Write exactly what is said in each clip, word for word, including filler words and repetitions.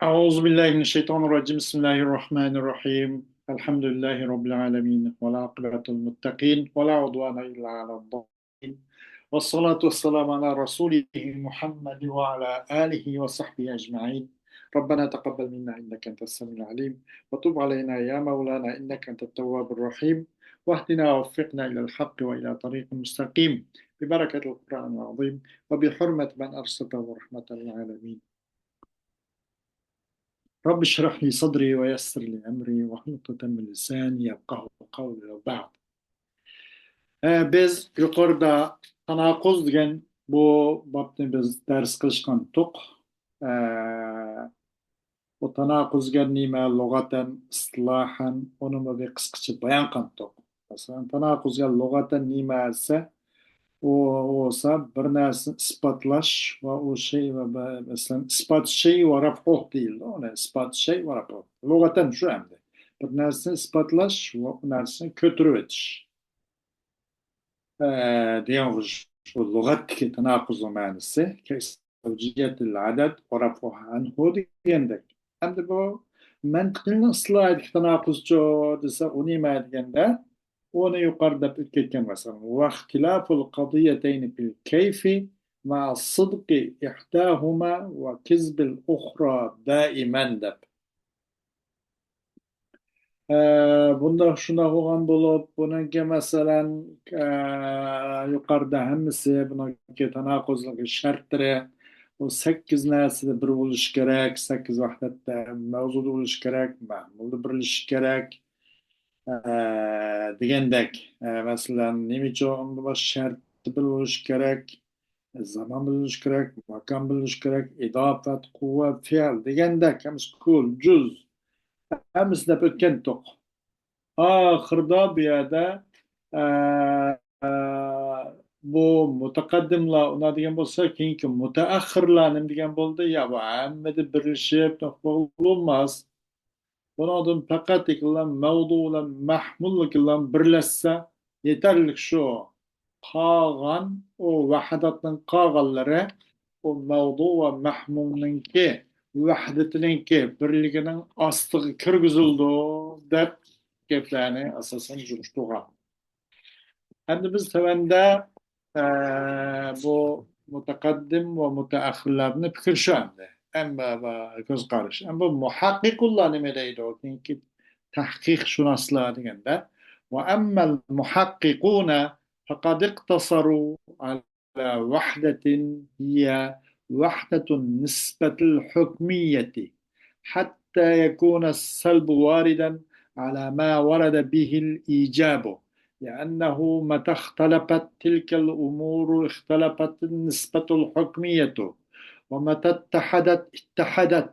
أعوذ بالله من الشيطان الرجيم. بسم الله الرحمن الرحيم. الحمد لله رب العالمين، والعاقبة للمتقين، ولا عدوان إلا على الظالمين، والصلاة والسلام على رسوله محمد وعلى آله وصحبه أجمعين. ربنا تقبل منا إنك أنت السميع العليم، وتب علينا يا مولانا إنك أنت التواب الرحيم، واهدنا ووفقنا إلى الحق وإلى طريق مستقيم، ببركة القرآن العظيم، وبحرمة من أرسلته رحمة للعالمين. رب اشرح لي صدري ويسر لي أمري واحلل عقدة من لساني يفقهوا قولي وبعد. ئە، بىز يۇقىرىدا تاناقۇز دېگەن بۇ بابنى بىز دەرس قىلىشقانتۇق. ئە، بۇ تاناقۇز دېگەن نېمە؟ لۇغەتەن، ئىستىلاھەن، ئۇنىمۇ بىر قىسقىچە بايان قىلدۇق. مەسىلەن، تاناقۇز دېگەن لۇغەتەن نېمە دېسە، ئۇ بولسا بىر نەرسىنى ئىسپاتلاش ۋە ئۇ شەي ۋە بە-، مەسىلەن، ئىسپات شەي ۋە رەفئۇھ دېيىلىدۇ. ئۇنى ئىسپات شەي ۋە رەفئۇھ. لۇغەتەن شۇ ئەمدى. بىر نەرسىنى ئىسپاتلاش ۋە ئۇ نەرسىنى كۆتۈرۈۋېتىش. ئە، دېگەن شۇ لۇغەتتىكى تاناقۇزنىڭ مەنىسى، كەيسەۋجىيەتىل ئەدەد ۋە رەفئۇھا ئەنھۇ دېگەندەك. ئەمدى بۇ مەنتىقىنىڭ ئىستىلاھىدىكى تاناقۇزچۇ دېسە، ئۇ نېمە دېگەندە، ئۇنى يۇقىرىدا دەپ ئۆتۈپ كەتكەن مەسىلەن، واختلافۇل قەزىييەتەينى فىل كەيفى مەئە سىدقى ئىھداھۇما ۋە كىزبىل ئۇخرا دائىمەن دەپ. ئە، بۇنداق شۇنداق بولغان بولۇپ، بۇنىڭكى مەسىلەن، ئە، يۇقىرىدا ھەممىسى بۇنىڭكى تاناقۇزلۇق شەرتلىرى، بۇ سەككىز نەرسىدە بىر بولۇشى كېرەك، سەككىز ۋەھدەتتە مەۋزۇدا بولۇشى كېرەك، مەھمۇلدا بىرلىشىشى كېرەك، ئە، دېگەندەك. ئە، مەسىلەن، نېمە ئۈچۈن بۇ شەرتى بىر بولۇشى كېرەك؟ زامان بىلىنىشى كېرەك، ماكان بىلىنىشى كېرەك، ئىداپەت، قۇۋۋەت، پېئىل دېگەندەك ھەممىسى كۇل، جۈز، ھەممىسى دەپ ئۆتكەنتۇق. ئاخىرىدا بۇ يەردە، ئە، ئە، بۇ مۇتەقەددىملار ئۇنداق دېگەن بولسا، كېيىنكى مۇتەئەخخىرلار نېمە دېگەن بولدى؟ يا بۇ ھەممىدە بىرلىشىپ، بولماس. بۇنىڭدىن پەقەت مەۋزۇ بىلەن مەھمۇللىقى بىلەن بىرلەشسە يېتەرلىك شۇ. قالغان ئۇ ۋەھدەتنىڭ قالغانلىرى ئۇ مەۋزۇ ۋە مەھمۇلنىڭكى ۋەھدىتىنىڭكى بىرلىكىنىڭ ئاستىغا كىرگۈزۈلىدۇ دەپ گەپلەرنى ئاساسەن يىغىشتۇرغان. ئەمدى بىز تۆۋەندە، ئە، بۇ مۇتەقەددىم ۋە مۇتەئەخخىرلارنى پىكرى شۇ ئەمدى. ئەم، بۇ، بۇ كۆز قارىشى. ئەم، بۇ مۇھەققىقۇنلار نېمە دەيدۇ؟ كېيىنكى تەھقىقشۇناسلار دېگەندە، وأما المحققون فقد اقتصروا على وحدة هي وحدة النسبة الحكمية، حتى يكون السلب واردا على ما ورد به الإيجاب، لأنه متى اختلفت تلك الأمور اختلفت النسبة الحكمية، ومتى اتحدت اتحدت،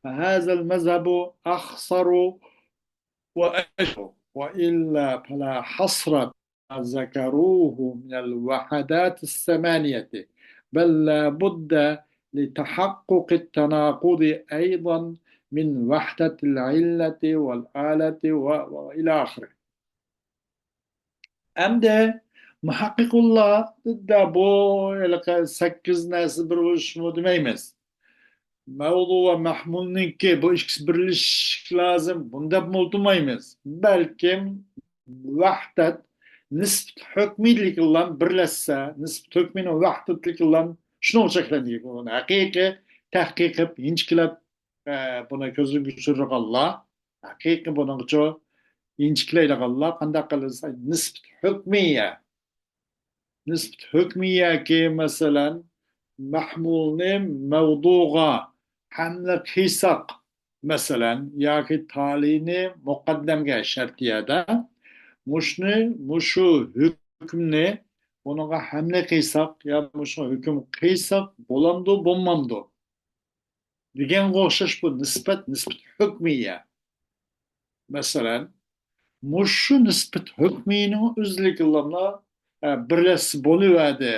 فهذا المذهب أخصر وأجر، وإلا فلا حصر ما ذكروه من الوحدات الثمانية، بل لا بد لتحقق التناقض أيضا من وحدة العلة والآلة و، و إلى آخره. ئەمدى مۇھەققىقۇنلار دە بۇ ھېلىقى سەككىز نەرسە بىر بولۇشمۇ دېمەيمىز. مەۋزۇ ۋە مەھمۇلنىڭكى بۇ ئىككىسى بىرلىشىشى لازىم، بۇنى دەپمۇ ئولتۇرمايمىز. بەلكىم ۋەھدەت نىسبىتى ھۆكمىيلىكى بىلەن بىرلەشسە، نىسبىتى ھۆكمىينىڭ ۋەھدەتلىكى بىلەن شۇنىڭغا چەكلەندى. بۇنى ھەقىقىي تەھقىق قىلىپ، ئىنچىكىلەپ، ئە، بۇنى كۆزدىن كەچۈرىدىغانلار، ھەقىقىي بۇنىڭغىچۇ ئىنچىكىلەيدىغانلار قانداق قىلسا، نىسبىتى ھۆكمىيە. نىسبىتى ھۆكمىيەكى، مەسىلەن، مەھمۇلنى مەۋزۇغا ھەملە قىلساق، مەسىلەن، ياكى تالىينى مۇقەددەمگە شەرتىيەدە، مۇشۇنى، مۇشۇ ھۆكۈمنى ئۇنىڭغا ھەملە قىلساق يا مۇشۇ ھۆكۈم قىلساق بولامدۇ، بولمامدۇ؟ دېگەنگە ئوخشاش بۇ نىسبەت، نىسبەت ھۆكمىيە. مەسىلەن، مۇشۇ نىسبەت ھۆكمىينىڭ ئۆزلۈكىلا، ئە، بىرلەشسە بولۇۋەردى.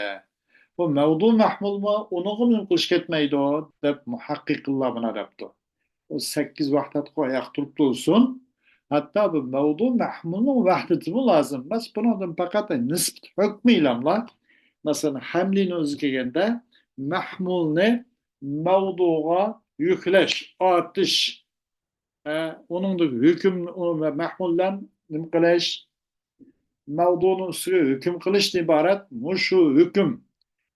بۇ مەۋزۇ مەھمۇلمۇ ئۇنىڭغا نېمە قىلىش كەتمەيدۇ، دەپ مۇھەققىقلار مانا دەپتۇ. ئۇ سەككىز ۋەھدەتقۇ ئاياق تۇرۇپ تۇرسۇن. ھەتتا بۇ مەۋزۇ مەھمۇلنىڭ ۋەھدىتىمۇ لازىم ئەمەس. بۇنىڭدىن پەقەت نىسبەت ھۆكمىيلاملا. مەسىلەن، ھەملىنى ئۆزى كەلگەندە مەھمۇلنى مەۋزۇغا يۈكلەش، ئارتىش، ئە، ئۇنىڭدىن ھۆكۈم، ئۇ مەھمۇل بىلەن نېمە قىلىش، مەۋزۇنىڭ ئۈستىگە ھۆكۈم قىلىشتىن ئىبارەت مۇشۇ ھۆكۈم.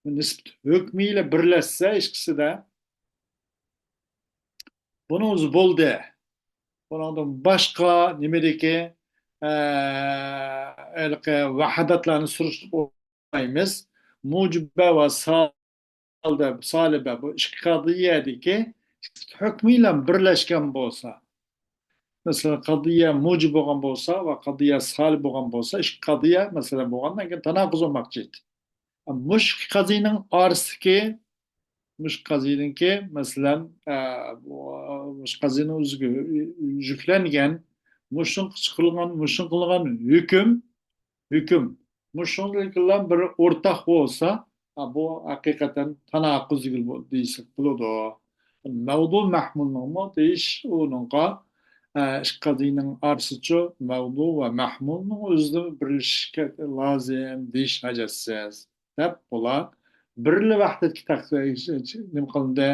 نىسبىت ھۆكمى بىلەن بىرلەشسە ئىككىسىدە، بۇنىڭ ئۆزى بولدى. بۇنىڭدىن باشقا نېمىدىكى، ئە، ھېلىقى ۋەھدەتلەرنى سۈرۈشتۈرۈپ قويمايمىز. مۇجىبە ۋە سالىبە، سالىبە بۇ ئىككى قەزىيەدىكى ھۆكمى بىلەن بىرلەشكەن بولسا، مەسىلەن، قەزىيە مۇجىب بولغان بولسا ۋە قەزىيە سالىب بولغان بولسا، ئىككى قەزىيە، مەسىلەن، بولغاندىن كېيىن تاناقۇز بولماقچى ئىدى. مۇشۇ ئىككى قەزىيەنىڭ ئارىسىدىكى، مۇشۇ قەزىيەنىڭكى، مەسىلەن، ئە، بۇ، مۇشۇ قەزىيەنىڭ ئۆزىگە يۈكلەنگەن، مۇشۇنىڭغا قىلغان، مۇشۇنىڭغا قىلغان ھۆكۈم، ھۆكۈم مۇشۇنىڭ بىلەن بىر ئورتاق بولسا، ئا، بۇ ھەقىقەتەن تاناقۇز دېگىلى بول-، دېيسەك بولىدۇ. مەۋزۇ مەھمۇلنىڭمۇ دېيىش ئۇنىڭغا، ئە، ئىككى قەزىيەنىڭ ئارىسىچۇ مەۋزۇ ۋە مەھمۇلنىڭ ئۆزىدە بىرلىشىشكە لازىم دېيىش ھاجەتسىز دەپ بۇلار بىرلا ۋەھدەتكە تەقسىر-، نېمە قىلدى؟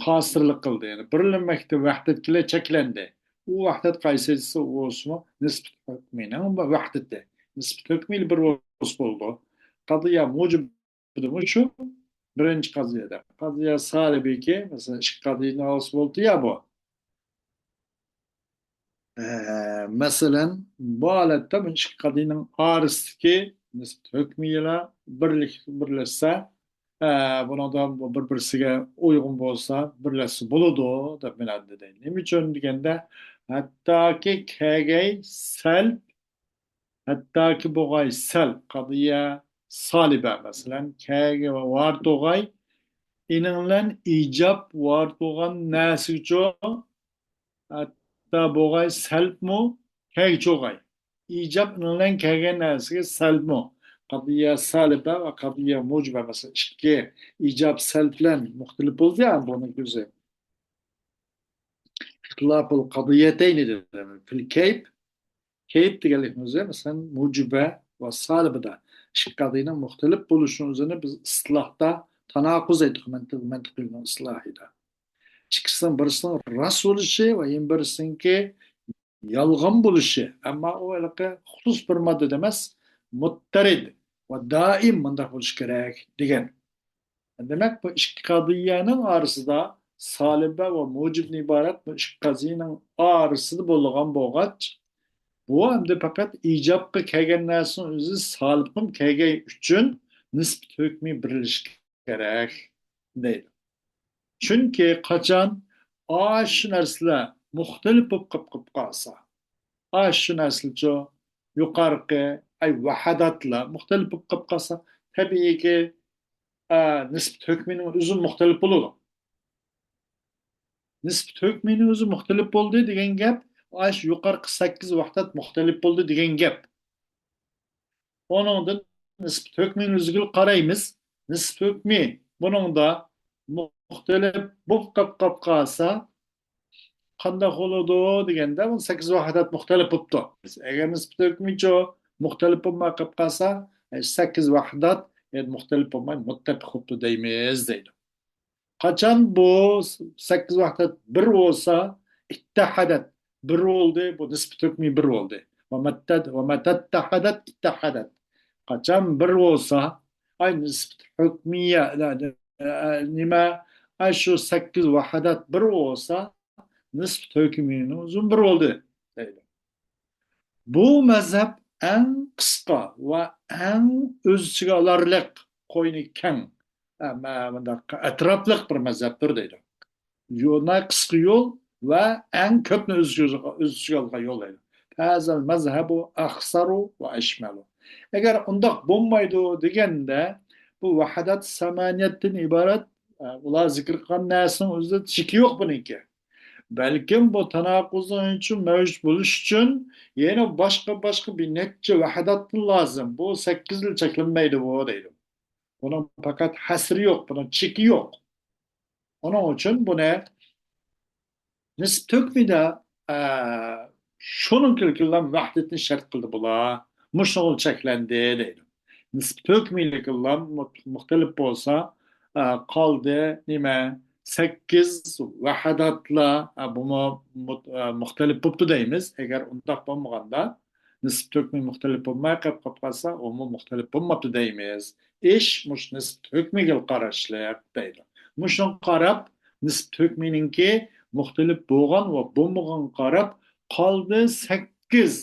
قاسىرلىق قىلدى. يەنى بىرلا مەكتەپ ۋەھدەتكىلا چەكلەندى. ئۇ ۋەھدەت قايسى بولسىمۇ، نىسبىت ھۆكمىنىڭ ۋەھدىتى. نىسبىت ھۆكمى بىر بولسا بولىدۇ. قەزىيە مۇجىبىدىمۇ شۇ بىرىنچى قەزىيەدە. قەزىيە سالىبىكى، مەسىلەن، ئىككى قەزىيەنى ئالسا بولدى يا بۇ. ئە، مەسىلەن، بۇ ھالەتتە بۇ ئىككى قەزىيەنىڭ ئارىسىدىكى نىسبىت ھۆكمىيلەر بىرلىك-، بىرلەشسە، ئە، بۇنىڭدا بىر-بىرسىگە ئۇيغۇن بولسا، بىرلەشسە بولىدۇ دەپ مەن دېدى. نېمە ئۈچۈن دېگەندە، ھەتتاكى كەگەي سەل، ھەتتاكى بوغاي سەل، قەزىيە سالىبە، مەسىلەن، كەگە ۋارتوغاي، ئېنىڭلەن ئىجاب ۋارتوغان نەسىگىچۇ، ھەتتا بوغاي سەلبمۇ كەگچوغاي. ئىجاب بىلەن كەلگەن نەرسىگە سەلبمۇ. قەزىيە سالىبە ۋە قەزىيە مۇجىبە، مەسىلەن، ئىككى ئىجاب سەلب بىلەن مۇختەلىپ بولدى يا، بۇنىڭ ئۆزى. ئىختىلاپۇل قەزىيەتەينى دېدى. فىل كەيپ، كەيپ دېگەنلىكنىڭ ئۆزى، مەسىلەن، مۇجىبە ۋە سالىبىدا ئىككى قەزىيەنىڭ مۇختەلىپ بولۇشىنىڭ ئۆزىنى بىز ئىستىلاھتا تاناقۇز دەيدۇق، مەنتىق، مەنتىق ئىلمىنىڭ ئىستىلاھىدا. ئىككىسىنىڭ بىرسىنىڭ راست بولۇشى ۋە يەنە بىرسىنىڭكى يالغان بولۇشى، ئەمما ئۇ ھېلىقى خۇسۇس بىر ماددىدا ئەمەس، مۇتتەرىد ۋە دائىم مۇنداق بولۇشى كېرەك دېگەن. دېمەك، بۇ ئىككى قەزىيەنىڭ ئارىسىدا، سالىبە ۋە مۇجىبتىن ئىبارەت بۇ ئىككى قەزىيەنىڭ ئارىسىدا بولغان بولغاچ، بۇ ئەمدى پەقەت ئىجابقا كەلگەن نەرسىنىڭ ئۆزى سالىبقىمۇ كەلگەن ئۈچۈن نىسبىتى ھۆكمى بىرلىشىشى كېرەك دەيدۇ. چۈنكى قاچان ئاشۇ نەرسىلەر مۇختەلىپ بولۇپ قېلىپ، قېلىپ قالسا، ئاشۇ نەرسىلەرچۇ يۇقارقى، ئەي، ۋەھدەتلەر مۇختەلىپ بولۇپ قېلىپ قالسا، تەبىئىيكى، ئە، نىسبىتى ھۆكمىنىڭ ئۆزى مۇختەلىپ بولىدۇ. نىسبىتى ھۆكمىنىڭ ئۆزى مۇختەلىپ بولدى دېگەن گەپ، ئاشۇ يۇقارقى سەككىز ۋەھدەت مۇختەلىپ بولدى دېگەن گەپ. ئۇنىڭدىن نىسبىتى ھۆكمىنىڭ ئۆزىگە قارايمىز. نىسبىتى ھۆكمى بۇنىڭدا مۇختەلىپ بولۇپ قاپ، قاپ قالسا، قانداق بولىدۇ دېگەندە، بۇ سەككىز ۋەھدەت مۇختەلىپ بوپتۇ. ئەگەر نىسبىتى ھۆكمىچۇ مۇختەلىپ بولماي قاپ قالسا، ئە، سەككىز ۋەھدەت، ئە، مۇختەلىپ بولماي مۇتتەپىق بوپتۇ دەيمىز دەيدۇ. قاچان بۇ سەككىز ۋەھدەت بىر بولسا، ئىتتەھەدەت بىر بولدى، بۇ نىسبىتى ھۆكمى بىر بولدى. ۋە مەتتەد-، ۋە مەتەتتەھەدەت ئىتتەھەدەت. قاچان بىر بولسا، ئاي نىسبىتى ھۆكمىيە، ئە، ئە، نېمە، ئاي شۇ سەككىز ۋەھدەت بىر بولسا، نىسبىتى ھۆكمىنىڭ ئۆزى بىر بولدى دەيدۇ. بۇ مەزھەپ ئەڭ قىسقا ۋە ئەڭ ئۆز ئىچىگە ئالارلىق، قوينى كەڭ، ئە، مە-، مۇنداق ئەتراپلىق بىر مەزھەپتۇر دەيدۇ. يولى قىسقا يول ۋە ئەڭ كۆپنى ئۆز ئىچىگە، ئۆز ئىچىگە ئالغان يول دەيدۇ. فەزەل مەزھەبۇ ئەخسەرۇ ۋە ئەشمەلۇ. ئەگەر ئۇنداق بولمايدۇ دېگەندە، بۇ ۋەھدەت سەمانىيەتتىن ئىبارەت، ئە، ئۇلار زىكىر قىلغان نەرسىنىڭ ئۆزىدە چېكى يوق بۇنىڭكى. بەلكىم بۇ تاناقۇزنىڭ ئۈچۈن مەۋجۇت بولۇش ئۈچۈن يەنە باشقا، باشقا بىر نەچچە ۋەھدەتتىن لازىم. بۇ سەككىزلا چەكلەنمەيدۇ بۇ دەيدۇ. بۇنىڭ پەقەت ھەسرى يوق، بۇنىڭ چېكى يوق. ئۇنىڭ ئۈچۈن بۇنى نىسبىتى ھۆكمىدە، ئە، شۇنىڭ كېلىكىلەم ۋەھدىتىنى شەرت قىلدى بۇلار. مۇشۇنىڭغا چەكلەندى دەيدۇ. نىسبىتى ھۆكمىلىكىلەم مۇت-، مۇختەلىپ بولسا، ئە، قالدى نېمە؟ سەككىز ۋەھدەتلا، ئە، بۇمۇ مۇت-، ئە، مۇختەلىپ بوپتۇ دەيمىز. ئەگەر ئۇنداق بولمىغاندا، نىسبىتى ھۆكمى مۇختەلىپ بولماي قېلىپ، قېلىپ قالسا، ئۇمۇ مۇختەلىپ بولماپتۇ دەيمىز. ئىش مۇشۇ نىسبىتى ھۆكمىگە قاراشلىق دەيدۇ. مۇشۇنىڭغا قاراپ، نىسبىتى ھۆكمىنىڭكى مۇختەلىپ بولغان ۋە بولمىغانغا قاراپ، قالدى سەككىز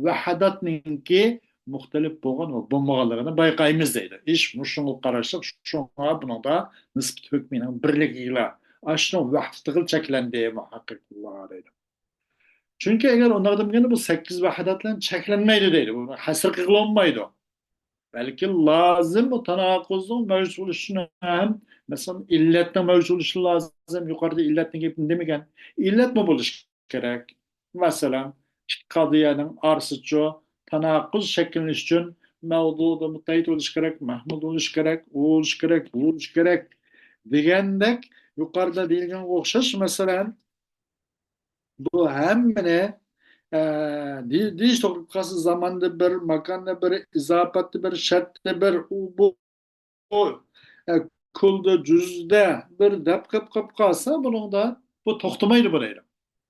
ۋەھدەتنىڭكى مۇختەلىپ بولغان ۋە بولمىغانلىقىنى بايقايمىز دەيدۇ. ئىش مۇشۇنىڭغا قاراشلىق، شۇڭا بۇنىڭدا نىسبىتى ھۆكمىنىڭ بىرلىكىگىلا، ئاشۇنىڭ ۋەھدىتىگىلا چەكلەندى، مۇھەققىقۇللا دەيدۇ. چۈنكى ئەگەر ئۇنداق دېمىگەندە، بۇ سەككىز ۋەھدەت بىلەن چەكلەنمەيدۇ دەيدۇ. بۇ ھەسر قىلغىلى بولمايدۇ. بەلكى لازىم بۇ تاناقۇزنىڭ مەۋجۇت بولۇشى ئۈچۈن ھەم، مەسىلەن، ئىللەتنىڭ مەۋجۇت بولۇشى لازىم. يۇقىرىدا ئىللەتنىڭ گېپىنى دېمىگەن. ئىللەتمۇ بولۇشى كېرەك. مەسىلەن، ئىككى قەزىيەنىڭ ئارىسىچۇ تاناقۇز شەكىللىنىش ئۈچۈن مەۋزۇدا مۇتەيت بولۇشى كېرەك، مەھمۇد بولۇشى كېرەك، ئۇ بولۇشى كېرەك، بۇ بولۇشى كېرەك دېگەندەك، يۇقىرىدا دېيىلگەنگە ئوخشاش، مەسىلەن، بۇ ھەممىنى، ئە، دېي-، دېيىش توغرا قالسا، زاماندا بىر، ماكاندا بىر، ئىزاپەتتە بىر، شەرتتە بىر، ئۇ، بۇ، ئۇ، ئە، كۇلدا، جۈزدە بىر دەپ قېلىپ، قېلىپ قالسا، بۇنىڭدا بۇ توختىمايدۇ بۇ دەيدۇ.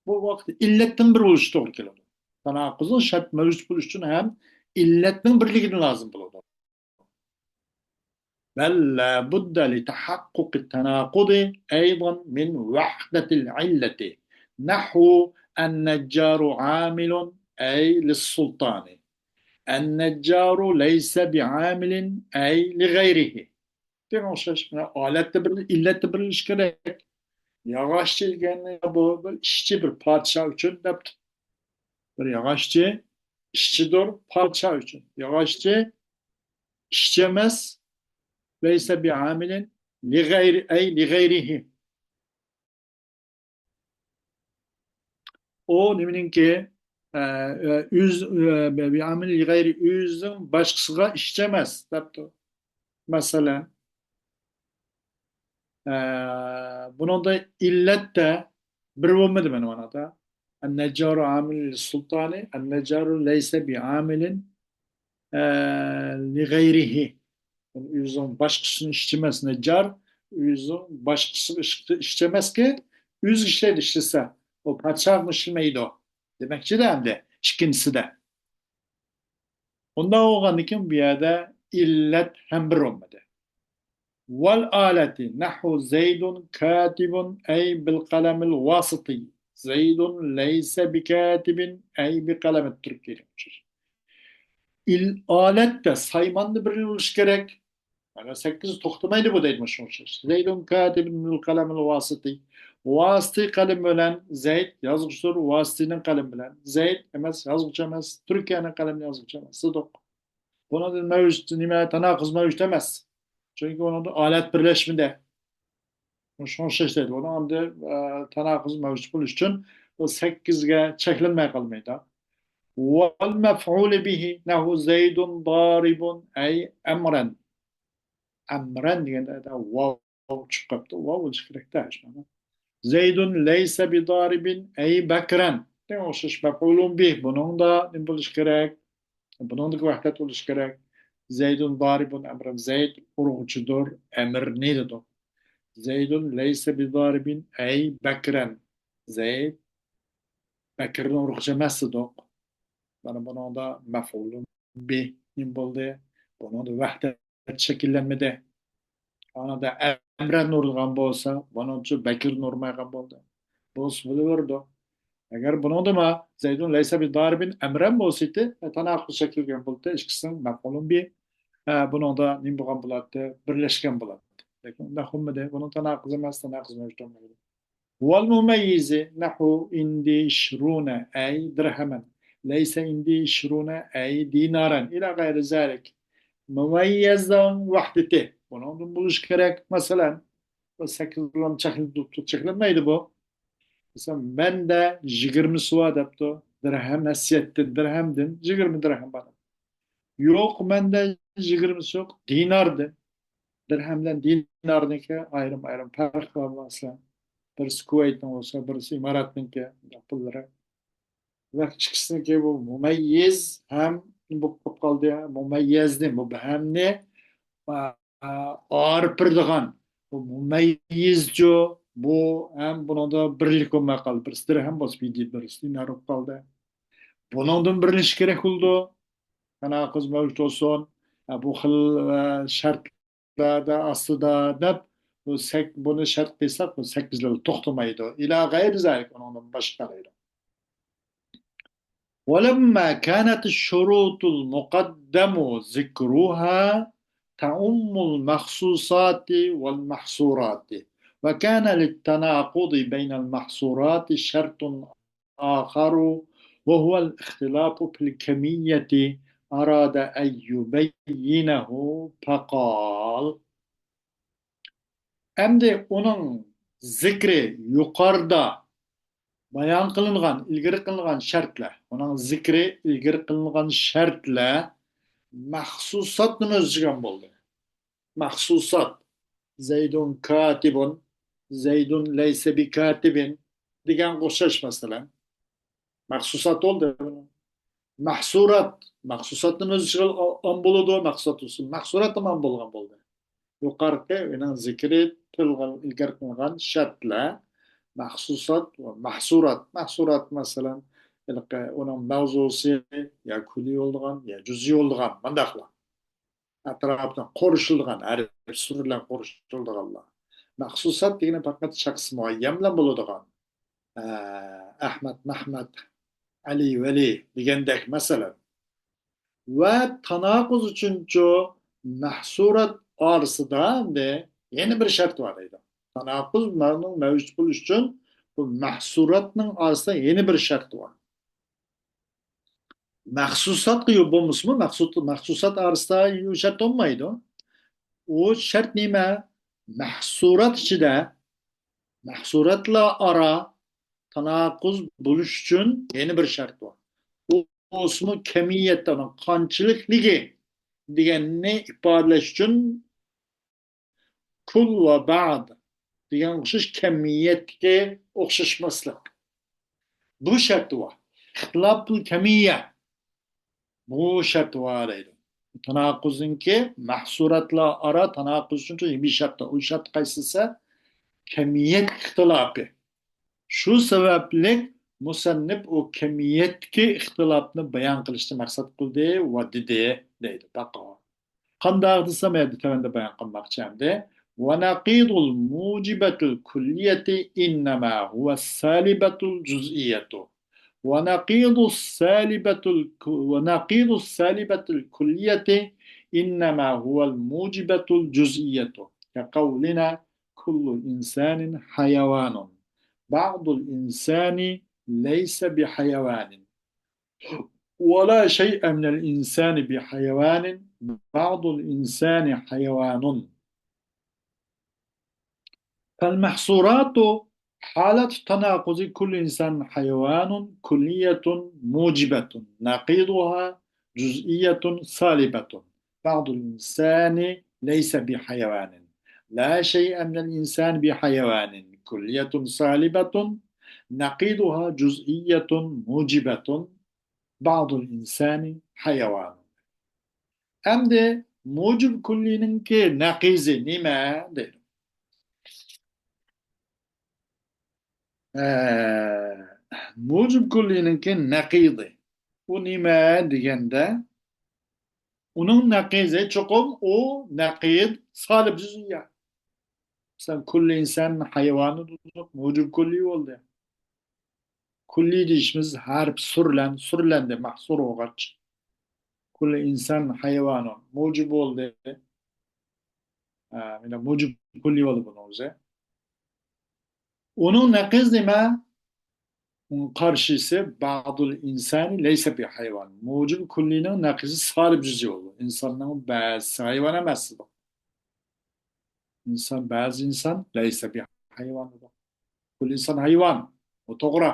بۇ ۋاقىتتا ئىللەتتىن بىر بولۇشى توغرا كېلىدۇ. تاناقۇزنىڭ شەرت مەۋجۇت بولۇشى ئۈچۈن ھەم ئىللەتنىڭ بىرلىكىدىن لازىم بولىدۇ. بل لا بد لتحقق التناقض أيضا من وحدة العلة، نحو النجار عامل أي للسلطان، النجار ليس بعامل أي لغيره. دېگەن ئوخشاش، مانا ئالەتتە بىر، ئىللەتتە بىر ئىش كېرەك. ياغاچچى دېگەننى بۇ بىر ئىشچى، بىر پادىشاھ ئۈچۈن دەپتۇ. بىر ياغاچچى ئىشچىدۇر پادىشاھ ئۈچۈن. ياغاچچى ئىشچى ئەمەس، ليس بعامل لغير، أي لغيره. ئۇ نېمىنىڭكى، ئە، ئە، ئۆز، ئە، بعامل لغيره، ئۆزىنىڭ باشقىسىغا ئىشچى ئەمەس دەپتۇ. مەسىلەن، ئە، بۇنىڭدا ئىللەتتە بىر بولمىدى مانا مانادا. النجار عامل للسلطان، النجار ليس بعامل، ئە، لغيره. يەنى ئۆزىنىڭ باشقىسىنى ئىشچى ئەمەس نەججار، ئۆزىنىڭ باشقىسىغا ئىش-، ئىشچى ئەمەسكى، ئۆزىگە ئىشلەيدۇ، ئىشلىسە. ئۇ پادىشاھقىمۇ ئىشلىمەيدۇ دېمەكچىدە ئەمدى ئىككىنچىسىدە. ئۇنداق بولغاندىكىن بۇ يەردە ئىللەت ھەم بىر بولمىدى. والآلة نحو زيد كاتب أي بالقلم الواسطي، زيد ليس بكاتب أي بقلم التركي. ئىل-، ئالەتتە سايماندا بىر بولۇشى كېرەك. مانا سەككىز توختىمايدۇ بۇ دەيدۇ، مۇشۇ ئوخشاش. زيد كاتب بالقلم الواسطي. ۋاسىتىي قەلىمى بىلەن زەيد يازغۇچىدۇر، ۋاسىتىينىڭ قەلىمى بىلەن. زەيد ئەمەس، يازغۇچى ئەمەس، تۈركىيەنىڭ قەلىمى يازغۇچى ئەمەس دېدۇق. بۇنىڭدىن مەۋجۇت، نېمە، تاناقۇز مەۋجۇت ئەمەس. چۈنكى ئۇنىڭدا ئالەت بىرلەشمىدى. شۇڭا ئىشلەيدۇ. ئۇنىڭ ئەمدى، ئە، تاناقۇز مەۋجۇت بولۇش ئۈچۈن بۇ سەككىزگە چەكلەنمەي قالمايدۇ. والمفعول به نحو زيد ضارب أي أمرا. ئەمرەن دېگەندە ۋاۋ چىقىپ قاپتۇ. ۋاۋ بولۇشى كېرەكتە. زەيدۇن لەيسە بىدارىبىن ئەي بەكرەن. دېگەن ئوخشاش مەپئۇلۇن بىھ. بۇنىڭدا نېمە بولۇشى كېرەك؟ بۇنىڭدىكى ۋەھدەت بولۇشى كېرەك. زەيدۇن دارىبۇن ئەمرەن. زەيد ئۇرغۇچىدۇر ئەمرنى دېدۇق. زەيدۇن لەيسە بىدارىبىن ئەي بەكرەن. زەيد بەكرنى ئۇرغۇچى ئەمەس دېدۇق. مانا بۇنىڭدا مەپئۇلۇن بىھ نېمە بولدى؟ بۇنىڭدا ۋەھدەت شەكىللەنمىدى. ئانىدا ئەمرەن ئۇرغان بولسا، بۇنىڭچۇ بەكرنى ئۇرمايدىغان بولدى. بولسا بولۇۋېرىدۇ. ئەگەر بۇنىڭدىمۇ زەيدۇن لەيسە بىدارىبىن ئەمرەن بولسىدى، تاناقۇز شەكىللەنگەن بولدى، ئىككىسىنىڭ مەپئۇلۇن بىھ، ئە، بۇنىڭدا نېمە بولغان بولاتتى؟ بىرلەشكەن بولاتتى. لېكىن ئۇنداق بولمىدى. بۇنىڭ تاناقۇزى ئەمەس، تاناقۇز مەۋجۇت بولمايدۇ. والمميز نحو عندي عشرون أي درهما، ليس عندي عشرون أي دينارا إلى غير ذلك. مۇمەييەزنىڭ ۋەھدىتى. بۇنىڭدىن بولۇشى كېرەك. مەسىلەن، بۇ سەككىز بىلەن چەكلىنىپ تۇرۇپتۇ، چەكلەنمەيدۇ بۇ. مەسىلەن، مەندە يىگىرمىسى بار دەپتۇ. دىرھەم ھەسسىيەتتىن، دىرھەمدىن يىگىرمە دىرھەم بار. يوق، مەندە يىگىرمىسى يوق، دىناردىن. دىرھەم بىلەن دىنارنىڭكى ئايرىم-ئايرىم پەرقى بار مەسىلەن. بىرسى كۇۋەيتنىڭ بولسا، بىرسى ئىماراتنىڭكى پۇللىرى. ۋە ئىككىسىنىڭكى بۇ مۇمەييىز ھەم بولۇپ قالدى. مۇمەييەزنى، مۇبھەمنى، ئا، ئا، ئايرىپ بېرىدىغان. بۇ مۇمەييىزچۇ، بۇ ھەم بۇنىڭدا بىرلىك بولماي قالدى. بىرسى دىرھەم بولسا، بىر دىنار بولۇپ قالدى. بۇنىڭدىن بىرلىشىش كېرەك بولىدۇ. تاناقۇز مەۋجۇت بولسۇن. ھە، بۇ خىل، ئە، شەرتلەردە ئاستىدا دەپ، بۇ سەك-، بۇنى شەرت قىلساق، بۇ سەككىزلەردە توختىمايدۇ. ئىلا غەيرى زالىك، ئۇنىڭدىن باشقا دەيدۇ. ولما كانت الشروط المقدم ذكرها تعم المخصوصات والمحصورات، وكان للتناقض بين المحصورات شرط آخر وهو الاختلاف في الكمية أراد أن يبينه فقال. ئەمدى ئۇنىڭ زىكرى يۇقىرىدا بايان قىلىنغان، ئىلگىرى قىلىنغان شەرتلەر، ئۇنىڭ زىكرى ئىلگىرى قىلىنغان شەرتلەر مەخسۇساتنىمۇ ئۆز ئىچىگە ئالغان بولدى. مەخسۇسات، زەيدۇن كاتىبۇن، زەيدۇن لەيسە بىكاتىبىن دېگەنگە ئوخشاش، مەسىلەن. مەخسۇسات بولدى. مەھسۇرات، مەخسۇساتنىمۇ ئۆز ئىچىگە ئالغان بولىدۇ، مەخسۇسات بولسۇن، مەھسۇرات ھامان بولغان بولدى. يۇقىرىقى ئۇنىڭ زىكرى تىلغا ئىلگىرى قىلىنغان شەرتلەر، مەخسۇسات ۋە مەھسۇرات. مەھسۇرات، مەسىلەن، ھېلىقى ئۇنىڭ مەۋزۇسى يا كۈللىي بولىدىغان، يا جۈزئىي بولىدىغان، مۇنداقلار. ئەتراپىدا قورشىلىدىغان، ھەر بىر سۈر بىلەن قورشىلىدىغانلار. مەخسۇسات دېگىنى پەقەت شەخس مۇئەييەن بىلەن بولىدىغان. ئە، ئەھمەد، مەھمەد، ئەلى، ۋەلى دېگەندەك، مەسىلەن. ۋە تاناقۇز ئۈچۈنچۇ مەھسۇرات ئارىسىدا ئەمدى يەنە بىر شەرت بار دەيدۇ. تاناقۇز مەۋجۇت بولۇش ئۈچۈن بۇ مەھسۇراتنىڭ ئارىسىدا يەنە بىر شەرت بار. مەخسۇساتقا يول بولمىسىمۇ، مەخسۇس-، مەخسۇسات ئارىسىدا يول شەرت بولمايدۇ. ئۇ شەرت نېمە؟ مەھسۇرات ئىچىدە، مەھسۇراتلار ئارا تاناقۇز بولۇش ئۈچۈن يەنە بىر شەرت بار. ئۇ بولسىمۇ كەمىيەتتە ئۇنىڭ قانچىلىكلىكى دېگەننى ئىپادىلەش ئۈچۈن كۇل ۋە بەئد دېگەن ئوخشاش كەمىيەتتىكى ئوخشاشماسلىق. بۇ شەرتى بار. ئىختىلاپۇل كەمىيە. بۇ شەرتى بار دەيدۇ. تاناقۇزنىڭكى مەھسۇراتلار ئارا تاناقۇز ئۈچۈن بىر شەرتى. ئۇ شەرت قايسى دېسە، كەمىيەت ئىختىلاپى. شۇ سەۋەبلىك مۇسەننىپ ئۇ كەمىيەتتىكى ئىختىلاپنى بايان قىلىشنى مەقسەت قىلدى ۋە دېدى دەيدۇ. بەقا. قانداق دېسەم، ئەمدى تۆۋەندە بايان قىلماقچى ئەمدى. ونقيض الموجبة الكلية إنما هو السالبة الجزئية. ونقيض السالبة الك-، ونقيض السالبة الكلية إنما هو الموجبة الجزئية. كقولنا: كل إنسان حيوان. بعض الإنسان ليس بحيوان. ولا شيء من الإنسان بحيوان، بعض الإنسان حيوان. فالمحصورات حالة تناقض كل إنسان حيوان كلية موجبة، نقيضها جزئية سالبة. بعض الإنسان ليس بحيوان. لا شيء من الإنسان بحيوان. كلية سالبة، نقيضها جزئية موجبة. بعض الإنسان حيوان. ئەمدى مۇجىب كۈللىنىڭكى نەقىزى نېمە دەيدۇ. ئە، مۇجىب كۈللىنىڭكى نەقىزى. ئۇ نېمە دېگەندە، ئۇنىڭ نەقىزى چوقۇم ئۇ نەقىز سالىب جۈزئىيە. مەسىلەن، كۈللى ئىنسان ھايۋانى دېدۇق، مۇجىب كۈللى بولدى. كۈللى دېيىشىمىز ھەرپ سۈرلەن-، سۈرلەندى، مەھسۇر بولغاچ. كۈللى ئىنسان ھايۋانى مۇجىب بولدى. ھە، مانا مۇجىب كۈللى بولدى بۇنىڭ ئۆزى. ئۇنىڭ نەقىز نېمە؟ ئۇنىڭ قارشىسى، بعض الإنسان ليس بحيوان. مۇجىب كۈللىنىڭ نەقىزى سالىب جۈزئىي بولىدۇ. ئىنساننىڭ بەزىسى ھايۋان ئەمەس دېدۇق. ئىنسان، بەزى ئىنسان ليس بحيوان دېدۇق. كۈللى ئىنسان ھايۋان. بۇ توغرا.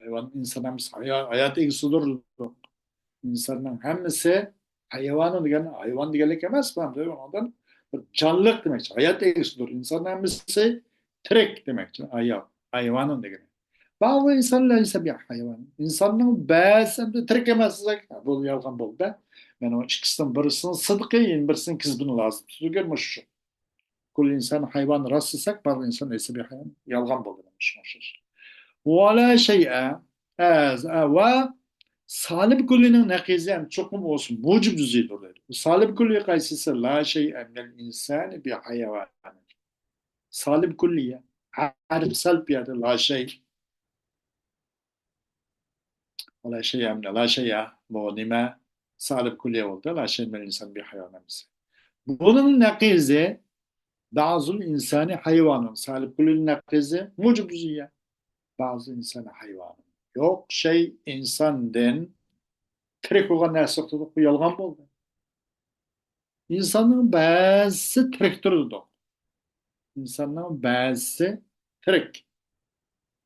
ھايۋان، ئىنسان ھەممىسى ھايا-، ھايات ئىگىسىدۇر. ئىنساننىڭ ھەممىسى ھايۋانى دېگەن، ھايۋان دېگەنلىك ئەمەس، بۇ ئۇنىڭدىن بىر جانلىق دېمەكچى، ھايات ئىگىسىدۇر. ئىنسان ھەممىسى تىرىك دېمەكچى، ھايا-، ھايۋانى دېگىنى. بعض الإنسان ليس بحيوان. ئىنساننىڭ بەزىسى تىرىك ئەمەس دېسەك، بۇ يالغان بولدى. مانا ئۇ ئىككىسىنىڭ بىرسىنىڭ سىدقى، يەنە بىرسىنىڭ كىزبىنى لازىم تۇتىدىكەن مۇشۇ. كل إنسان حيوان راست دېسەك، بار ئىنسان ليس بحيوان، يالغان بولدى، مانا شۇنىڭغا ئوخشاش. ولا شيء، ئە، ئە، ۋە سالىب كلىنىڭ نەقىزى ھەم چوقۇم بولسا موجىب جۈزئىيدۇر دەيدۇ. سالىب كلى قايسىسى؟ لا شيء من الإنسان بحيوان. سالىب كلى، ھەرپ سالىب يەردە لا شيء. لا شيء، لا شيء. بۇ نېمە؟ سالىب كلى بولدى. لا شيء من الإنسان بحيوان ئەمەس. بۇنىڭ نەقىزى بعض الإنسان حيوان. سالىب كلىنىڭ نەقىزى موجىب جۈزئىيە. بعض الإنسان حيوان. يوق شەي ئىنساندىن تىرىك بولغان نەرسە يوق دېدۇق، بۇ يالغان بولدى. ئىنساننىڭ بەزىسى تىرىكتۇر دېدۇق. ئىنساننىڭ بەزىسى تىرىك.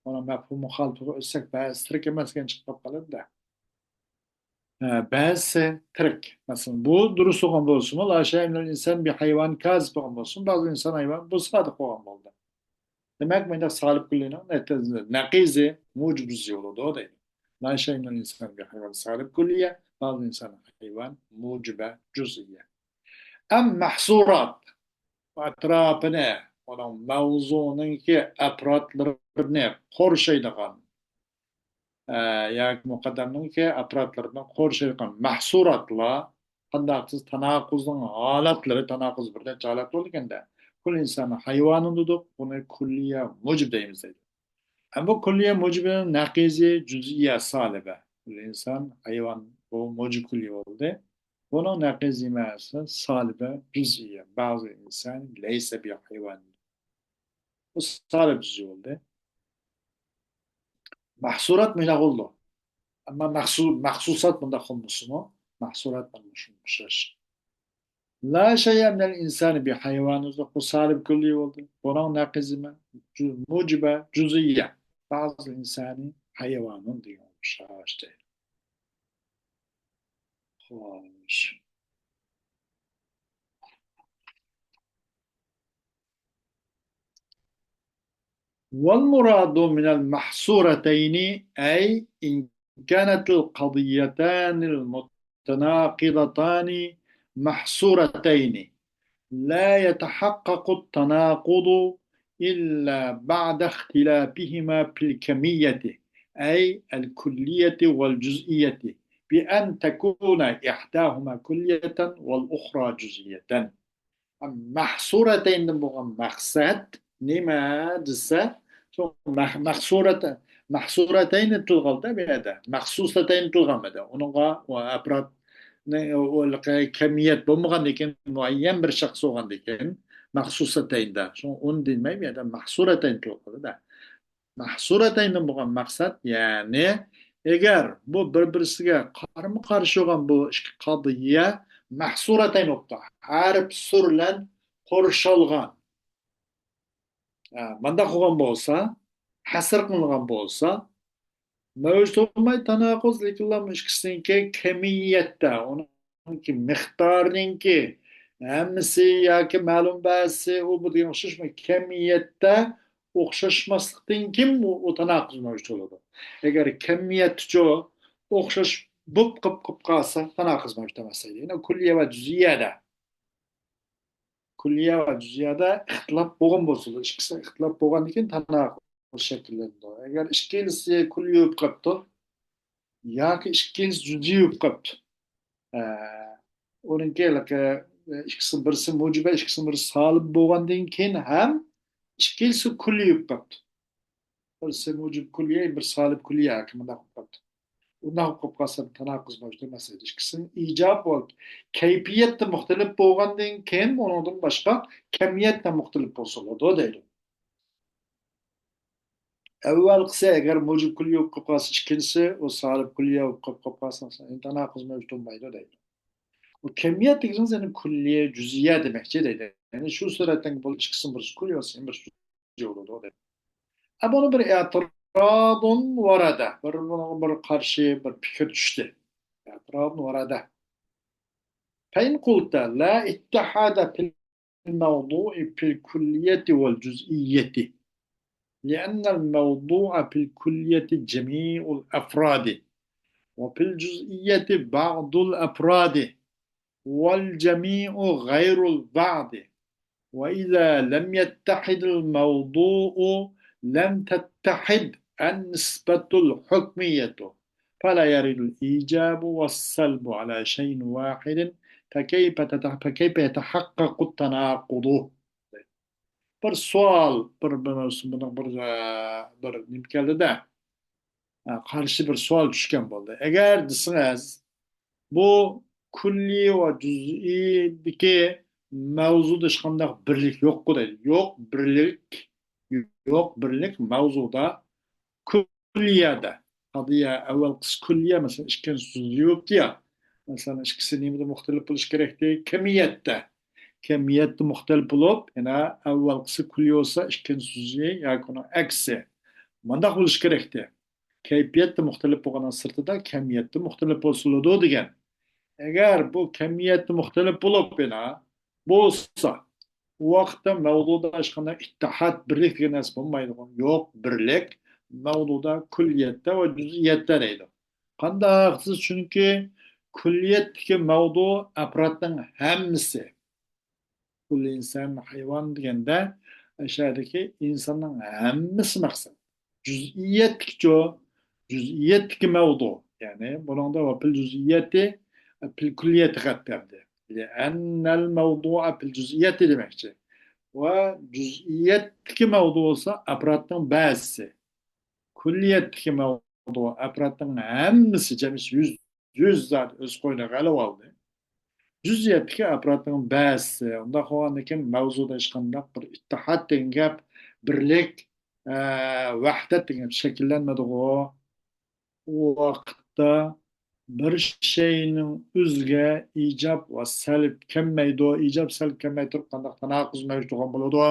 ئۇنىڭ مەپھۇم مۇخالىپىغا ئۆتسەك، بەزىسى تىرىك ئەمەسكەن چىقىپ قالىدۇ-دە. ھە، بەزىسى تىرىك. مەسىلەن، بۇ دۇرۇس بولغان بولسىمۇ، لا شيء من الإنسان بحيوان كازىب بولغان بولسۇن، بعض الإنسان حيوان، بۇ سادىق بولغان بولدى. دېمەك، مۇنداق سالىب كلىنىڭ نەتىجە-، نەقىزى موجىب جۈزئىي بولىدۇ دەيدۇ. لا شيء من الإنسان بحيوان سالىب كلىيە، بعض الإنسان حيوان موجىبە جۈزئىيە. ئەم مەھسۇرات، ئەتراپىنى، ئۇنىڭ مەۋزۇنىڭكى ئەپرادلىرىنى قورشايدىغان، ئە، ياكى مۇقەددەمنىڭكى ئەپرادلىرىنى قورشايدىغان مەھسۇراتلار، قانداق دېسە، تاناقۇزنىڭ ھالەتلىرى، تاناقۇز بىر نەچچە ھالەت بولىدىكەن-دە. كل إنسان حيوان دېدۇق، بۇنى كلىيە موجىب دەيمىز دەيدۇ. ئەمما كلىيە موجىبىنىڭ نەقىزى جۈزئىيە سالىبە. كل إنسان حيوان، بۇ موجىب كلىيە بولدى. بۇنىڭ نەقىزى نېمە؟ سالىبە جۈزئىيە. بعض الإنسان ليس بحيوان. بۇ سالىب جۈزئىي بولدى. مەھسۇرات مۇنداق بولىدۇ. ئەمما مەخسۇ-، مەخسۇسات مۇنداق بولمىسىمۇ، مەھسۇرات مانا شۇنىڭغا ئوخشاش. لا شيء من الإنسان بحيوان، بۇ سالىب كلىيە بولدى. بۇنىڭ نەقىزى نېمە؟ جۈ-، موجىبە جۈزئىيە. بعض الإنسان حيوان دېگەن ئوخشاش دەيدۇ. خوش. والمراد من المحصورتين، أي إن كانت القضيتان المتناقضتان محصورتين، لا يتحقق التناقض إلا بعد اختلافهما في الكمية، أي الكلية والجزئية، بأن تكون إحداهما كلية والأخرى جزئية. مەھسۇرەتەيندىن بولغان مەقسەت نېمە دېسە، شۇ مەھ-، مەھسۇرەتە-، مەھسۇرەتەينى تىلغا ئالدى بۇ يەردە. مەخسۇسەتەينى تىلغا ئالمىدى. ئۇنىڭغا ئۇ ئەپرادنى، ئۇ كەمىيەت بولمىغاندىن كېيىن، مۇئەييەن بىر شەخس بولغاندىن كېيىن، مەخسۇسەتەيندە. شۇڭا ئۇنى دېمەي، بۇ يەردە مەھسۇرەتەينى تىلغا ئالدى. مەھسۇرەتەيندىن بولغان مەقسەت، يەنى ئەگەر بۇ بىر-بىرسىگە قارىمۇ-قارشى بولغان بۇ ئىككى قەزىيە مەھسۇرەتەين بوپتۇ. ھەرپ سۈرلەن قورشالغان. ھە، مانداق بولغان بولسا، ھەسىر قىلىنغان بولسا، مەۋجۇت بولماي تاناقۇز، لېكىنلا ئىككىسىنىڭكى كەمىيەتتە، ئۇنىڭكى مىقدارىنىڭكى ھەممىسى ياكى مەلۇم بەزىسى ئۇ بۇ دېگەن ئوخشاشمۇ؟ كەمىيەتتە ئوخشاشماسلىقتىن كېيىن ئۇ، ئۇ تاناقۇز مەۋجۇت بولىدۇ. ئەگەر كەمىيەتتىچۇ ئوخشاش بوپ قىپ، قىپ قالسا، تاناقۇز مەۋجۇت ئەمەس دەيدۇ. يەنە كۈللىيە ۋە جۈزئىيەدە. كۈللىيە ۋە جۈزئىيەدە ئىختىلاپ بولغان بولسىلا، ئىككىسى ئىختىلاپ بولغاندىن كېيىن تاناقۇز شەكىللىنىدۇ. ئەگەر ئىككىلىسى كۈللىي بولۇپ قاپتۇ ياكى ئىككىلىسى جۈزئىي بولۇپ قاپتۇ. ئە، ئۇنىڭكى ھېلىقى، ئىككىسى، بىرسى مۇجىبە، ئىككىسى بىرسى سالىب بولغاندىن كېيىن ھەم ئىككىلىسى كۈللىي بولۇپ قاپتۇ. بىرسى مۇجىب كۈللىيە، بىرسى سالىب كۈللىيە ياكى مۇنداق بولۇپ قاپتۇ. ئۇنداق بولۇپ قالسا تاناقۇز مەۋجۇت ئەمەس ئىدى. ئىككىسىنىڭ ئىجاب ۋە كەيپىيەتتە مۇختەلىپ بولغاندىن كېيىن ئۇنىڭدىن باشقا كەمىيەتتە مۇختەلىپ بولسا بولىدۇ دەيدۇ. ئەۋۋەلقىسى ئەگەر مۇجىب كۈللىي بولۇپ قالسا، ئىككىنچىسى ئۇ سالىب كۈللىيە بولۇپ قاپقالسا، تاناقۇز مەۋجۇت بولمايدۇ دەيدۇ. ئۇ كەمىيەت دېگىنىڭىز يەنى كۈللىيە، جۈزئىيە دېمەكچى دەيدۇ. يەنى شۇ سۈرەتتىن بۇ ئىككىسىنىڭ بىرسى كۈللىيە بولسا، يەنە بىرسى جۈزئىي بولىدۇ دەيدۇ. ئە، بۇنى بىر ئېتىرادۇن ۋارادە، بىر، بۇنىڭغا بىر قارشى بىر پىكىر چۈشتى. ئېتىرادۇن ۋارادە. فإن قلت لا اتحاد في الموضوع في الكلية والجزئية، لأن الموضوع في الكلية جميع الأفراد، وفي الجزئية بعض الأفراد، والجميع غير البعض، وإذا لم يتحد الموضوع لم تتحد النسبة الحكمية، فلا يرد الإيجاب والسلب على شيء واحد، فكيف تتح-، فكيف يتحقق التناقض؟ بىر سوئال، بىر، بىر، بىر، بىر، ئە، بىر نېمە كەلدى-دە، ئە، قارشى بىر سوئال چۈشكەن بولدى. ئەگەر دېسىڭىز، بۇ كۈللىي ۋە جۈزئىيدىكى مەۋزۇدا ھېچقانداق بىرلىك يوققۇ دەيدۇ. يوق بىرلىك، يوق بىرلىك مەۋزۇدا كۈللىيەدە. قەزىيە ئەۋۋەل قىسمى كۈللىيە، مەسىلەن، ئىككىنچى سۆزى يوقتى يا. مەسىلەن، ئىككىسى نېمىدە مۇختەلىپ بولۇشى كېرەكتى؟ كەمىيەتتە. كەمىيەتتە مۇختەلىپ بولۇپ، يەنە ئەۋۋەلقىسى كۈللىي بولسا، ئىككىنچى سۆزى ياكى ئۇنىڭ ئەكسى. مۇنداق بولۇشى كېرەكتى. كەيپىيەتتە مۇختەلىپ بولغاننىڭ سىرتىدا كەمىيەتتە مۇختەلىپ بولسا بولىدۇ دېگەن. ئەگەر بۇ كەمىيەتتە مۇختەلىپ بولۇپ يەنە بولسا، ئۇ ۋاقىتتا مەۋزۇدا ھېچقانداق ئىتتىھاد، بىرلىك دېگەن نەرسە بولمايدىغۇ. يوق بىرلىك مەۋزۇدا كۈللىيەتتە ۋە جۈزئىيەتتە دەيدۇ. قانداق دېسە، چۈنكى كۈللىيەتتىكى مەۋزۇ ئەپرادنىڭ ھەممىسى. كۇللى ئىنسان ھايۋان دېگەندە، ئەشەدىكى ئىنساننىڭ ھەممىسى مەقسەت. جۈزئىيەتتىكىچۇ؟ جۈزئىيەتتىكى مەۋزۇ. يەنى بۇنىڭدا ۋە پىل جۈزئىيەتى، پىل كۈللىيەتى خەت بەردى. لأن الموضوع في الجزئيات دېمەكچى. ۋە جۈزئىيەتتىكى مەۋزۇ بولسا ئەپرادنىڭ بەزىسى. كۈللىيەتتىكى مەۋزۇ ئەپرادنىڭ ھەممىسى، جەمئىيەت يۈز، يۈز زادى ئۆز قوينىغا ئېلىۋالدى. جۈزئىيەتتىكى ئەپرادنىڭ بەزىسى. ئۇنداق بولغاندىن كېيىن مەۋزۇدا ھېچقانداق بىر ئىتتىھاد دېگەن گەپ، بىرلىك، ئە، ۋەھدەت دېگەن گەپ شەكىللەنمىدىغۇ. ئۇ ۋاقىتتا بىر شەينىڭ ئۆزىگە ئىجاب ۋە سەلب كەلمەيدۇ. ئىجاب سەلب كەلمەي تۇرۇپ قانداق تاناقۇز مەۋجۇت بولغان بولىدۇ؟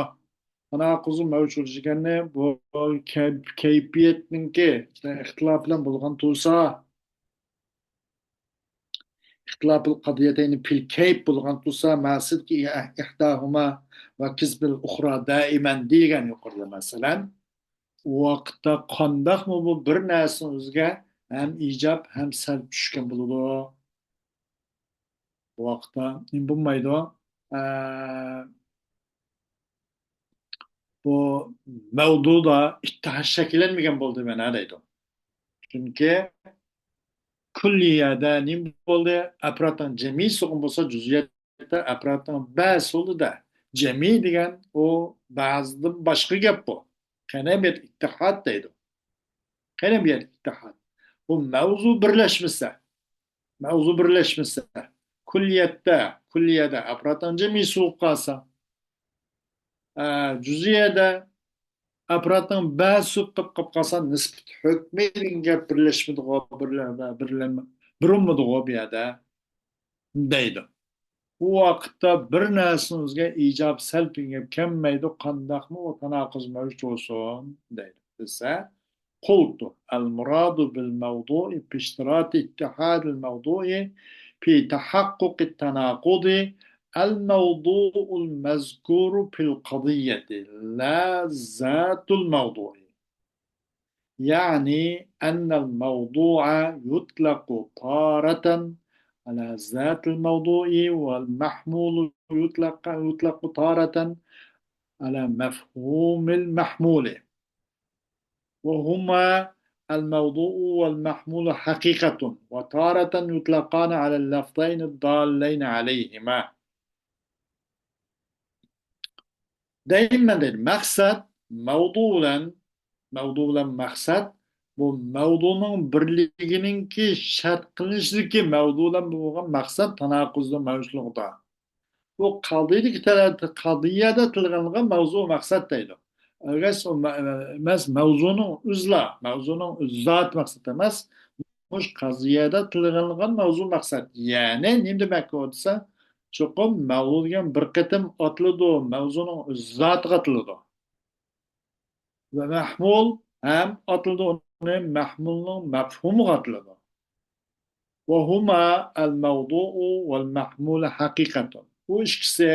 تاناقۇز مەۋجۇت بولۇش دېگەننى بۇ كەي-، كەيپىيەتنىڭكى ئىختىلاپ بىلەن بولغان تۇرسا، ئىختىلاپۇل قەزىيەتەينى پىل كەيپ بولغان تۇرسا، مەقسەتكى ئىھداھۇما ۋە كىزبىل ئۇخرا دائىمەن دېگەن يۇقىرىدا مەسىلەن. ئۇ ۋاقىتتا قانداقمۇ بۇ بىر نەرسىنىڭ ئۆزىگە ھەم ئىجاب، ھەم سەلب چۈشكەن بولىدۇ؟ بۇ ۋاقىتتا نېمە بولمايدۇ؟ ئە، بۇ مەۋزۇدا ئىتتىھاد شەكىللەنمىگەن بولدى مانا دەيدۇ. چۈنكى كۈللىيەدە نېمە بولدى؟ ئەپرادنىڭ جەمئىيسى بولسا، جۈزئىيەتتە ئەپرادنىڭ بەزىسى بولدى-دە. جەمئىي دېگەن ئۇ بەزىدىن باشقا گەپ بۇ. قەينەم يەر ئىتتىھاد دەيدۇ. قەينەم يەر ئىتتىھاد. بۇ مەۋزۇ بىرلەشمىسە، مەۋزۇ بىرلەشمىسە، كۈللىيەتتە، كۈللىيەدە ئەپرادنىڭ جەمئىيسى بولۇپ قالسا، ئە، جۈزئىيەدە ئەپرادنىڭ بەزىسى بولۇپ قېلىپ قالسا، نىسبەت ھۆكمى دېگەن گەپ بىرلەشمىدىغۇ، بىرلە-، بىرلەنمە-، بىرلەنمىدىغۇ بۇ يەردە دەيدۇ. ئۇ ۋاقىتتا بىر نەرسىنىڭ ئۆزىگە ئىجاب، سەلب دېگەن گەپ كەلمەيدۇ، قانداقمۇ ئۇ تاناقۇز مەۋجۇت بولسۇن دەيدۇ. دېسە، قلت: المراد بالموضوع في اشتراط اتحاد الموضوع في تحقق التناقض الموضوع المذكور في القضية لا ذات الموضوع. يعني أن الموضوع يطلق تارة على ذات الموضوع، والمحمول يطلق، يطلق تارة على مفهوم المحمول، وهما الموضوع والمحمول حقيقة، وتارة يطلقان على اللفظين الدالين عليهما. دەيمەن دەيدۇ. مەقسەت، مەۋزۇ بىلەن، مەۋزۇ بىلەن مەقسەت، بۇ مەۋزۇنىڭ بىرلىكىنىڭكى شەرت قىلىنىشىدىكى مەۋزۇ بىلەن بولغان مەقسەت تاناقۇزدا مەۋجۇتلۇقىدا. بۇ قەزىيەدىكى تەلە-، قەزىيەدە تىلغا ئېلىنغان مەۋزۇ مەقسەت دەيدۇ. ئەگەر ئۇ مە-، ئەمەس، مەۋزۇنىڭ ئۆزىلا، مەۋزۇنىڭ ئۆزى زاتى مەقسەت ئەمەس، مۇشۇ قەزىيەدە تىلغا ئېلىنغان مەۋزۇ مەقسەت. يەنى نېمە دېمەككە ئۇ دېسە، چوقۇم مەۋزۇ دېگەن بىر قېتىم ئاتىلىدۇ، مەۋزۇنىڭ ئۆز زاتىغا ئاتىلىدۇ. ۋە مەھمۇل ھەم ئاتىلىدۇ، ئۇنى مەھمۇلنىڭ مەپھۇمىغا ئاتىلىدۇ. وهما الموضوع والمحمول حقيقة. بۇ ئىككىسى،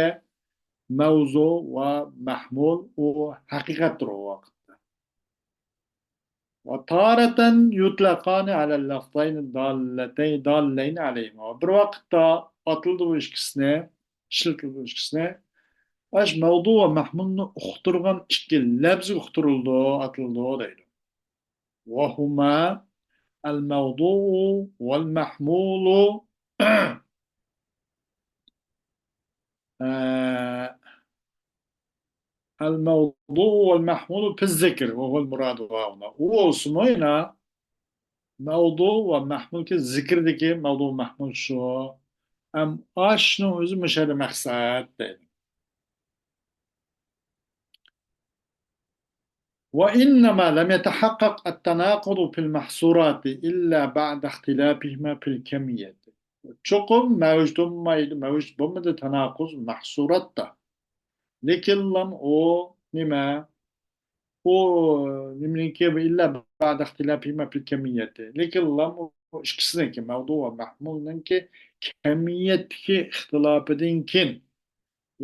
مەۋزۇ ۋە مەھمۇل، ئۇ ھەقىقەتتۇر ئۇ ۋاقىتتا. وتارة يطلقان على اللفظين الدالتين، دالين عليهما. بىر ۋاقىتتا ئاتىلىدۇ بۇ ئىككىسىنى، ئىشلىتىلىدۇ بۇ ئىككىسىنى. ئاش مەۋدۇ ۋە مەھمۇلنى ئۇقتۇرغان ئىككى لەپزى ئۇقتۇرۇلىدۇ، ئاتىلىدۇ دەيدۇ. وهما الموضوع والمحمول، ئە، الموضوع والمحمول في الذكر وهو المراد هاهنا. ئۇ بولسىمۇ يەنە مەۋدۇ ۋە مەھمۇلكى زىكىردىكى مەۋدۇ مەھمۇل شۇ. ئەم، ئاشنىڭ ئۆزى مۇشۇ يەردە مەقسەت دەيدۇ. وإنما لم يتحقق التناقض في المحصورات إلا بعد اختلافهما في الكمية. چوقۇم مەۋجۇت بولمايدۇ، مەۋجۇت بولمىدى تاناقۇز مەھسۇراتتا. لېكىنلا ئۇ نېمە؟ ئۇ نېمىنىڭكى؟ إلا بعد اختلافهما في الكمية. لېكىنلا ئۇ ئىككىسىنىڭكى، مەۋدۇ ۋە مەھمۇلنىڭكى كەمىيەتتىكى ئىختىلاپىدىن كېيىن،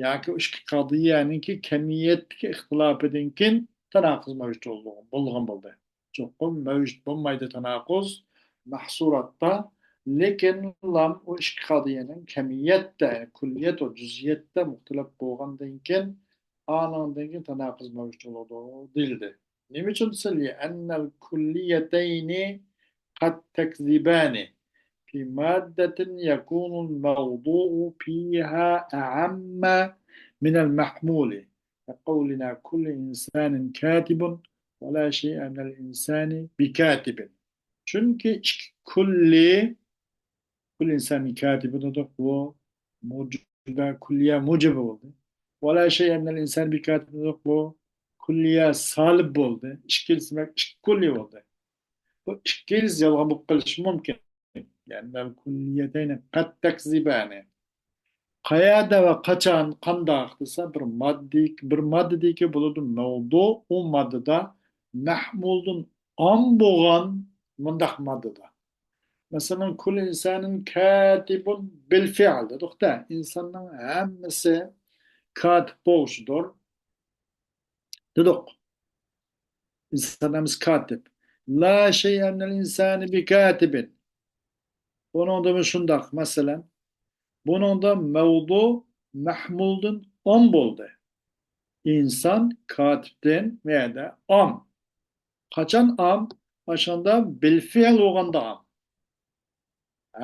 ياكى ئىككى قەزىيەنىڭكى كەمىيەتتىكى ئىختىلاپىدىن كېيىن تاناقۇز مەۋجۇت بولغان، بولغان بولدى. چوقۇم مەۋجۇت بولمايدۇ تاناقۇز مەھسۇراتتا، لېكىنلا ئۇ ئىككى قەزىيەنىڭ كەمىيەتتە، يەنى كۈللىيەت ۋە جۈزئىيەتتە مۇختەلەپ بولغاندىن كېيىن، ئانىڭدىن كېيىن تاناقۇز مەۋجۇت بولىدۇ دېيىلدى. نېمە ئۈچۈن دېسە، لأن الكليتين قد تكذبان في مادة يكون الموضوع فيها أعم من المحمول، كقولنا كل إنسان كاتب ولا شيء من الإنسان بكاتب. چۈنكى ئىككى كۈللى، كل إنسان كاتب دېدۇق، بۇ مۇجىبە، كۈللىيە مۇجىبى بولدى. ولا شيء من الإنسان بكاتب دېدۇق، بۇ كۈللىيە سالىب بولدى. ئىككىلىسى دېمەك ئىككى كۈللى بولدى. بۇ ئىككىلىسى يالغان بولۇپ قېلىشى مۇمكىن. لأن الكليتين قد تكذبان. قەيەردە ۋە قاچان، قانداق دېسە، بىر ماددىي، بىر ماددىدىكى بولىدۇ مەۋدۇ، ئۇ ماددىدا مەھمۇلدىن ئام بولغان مۇنداق ماددىدا. مەسىلەن، كل إنسان كاتب بالفعل دېدۇق-دە، ئىنساننىڭ ھەممىسى كاتىپ بولغۇچىدۇر دېدۇق. ئىنسان ھەممىسى كاتىپ. لا شيء من الإنسان بكاتب. بۇنىڭدىمۇ شۇنداق، مەسىلەن، بۇنىڭدا مەۋدۇ مەھمۇلدىن ئام بولدى. ئىنسان كاتىپتىن بۇ يەردە ئام. قاچان ئام؟ ئاشاندا بىلفېئىل بولغاندا ئام.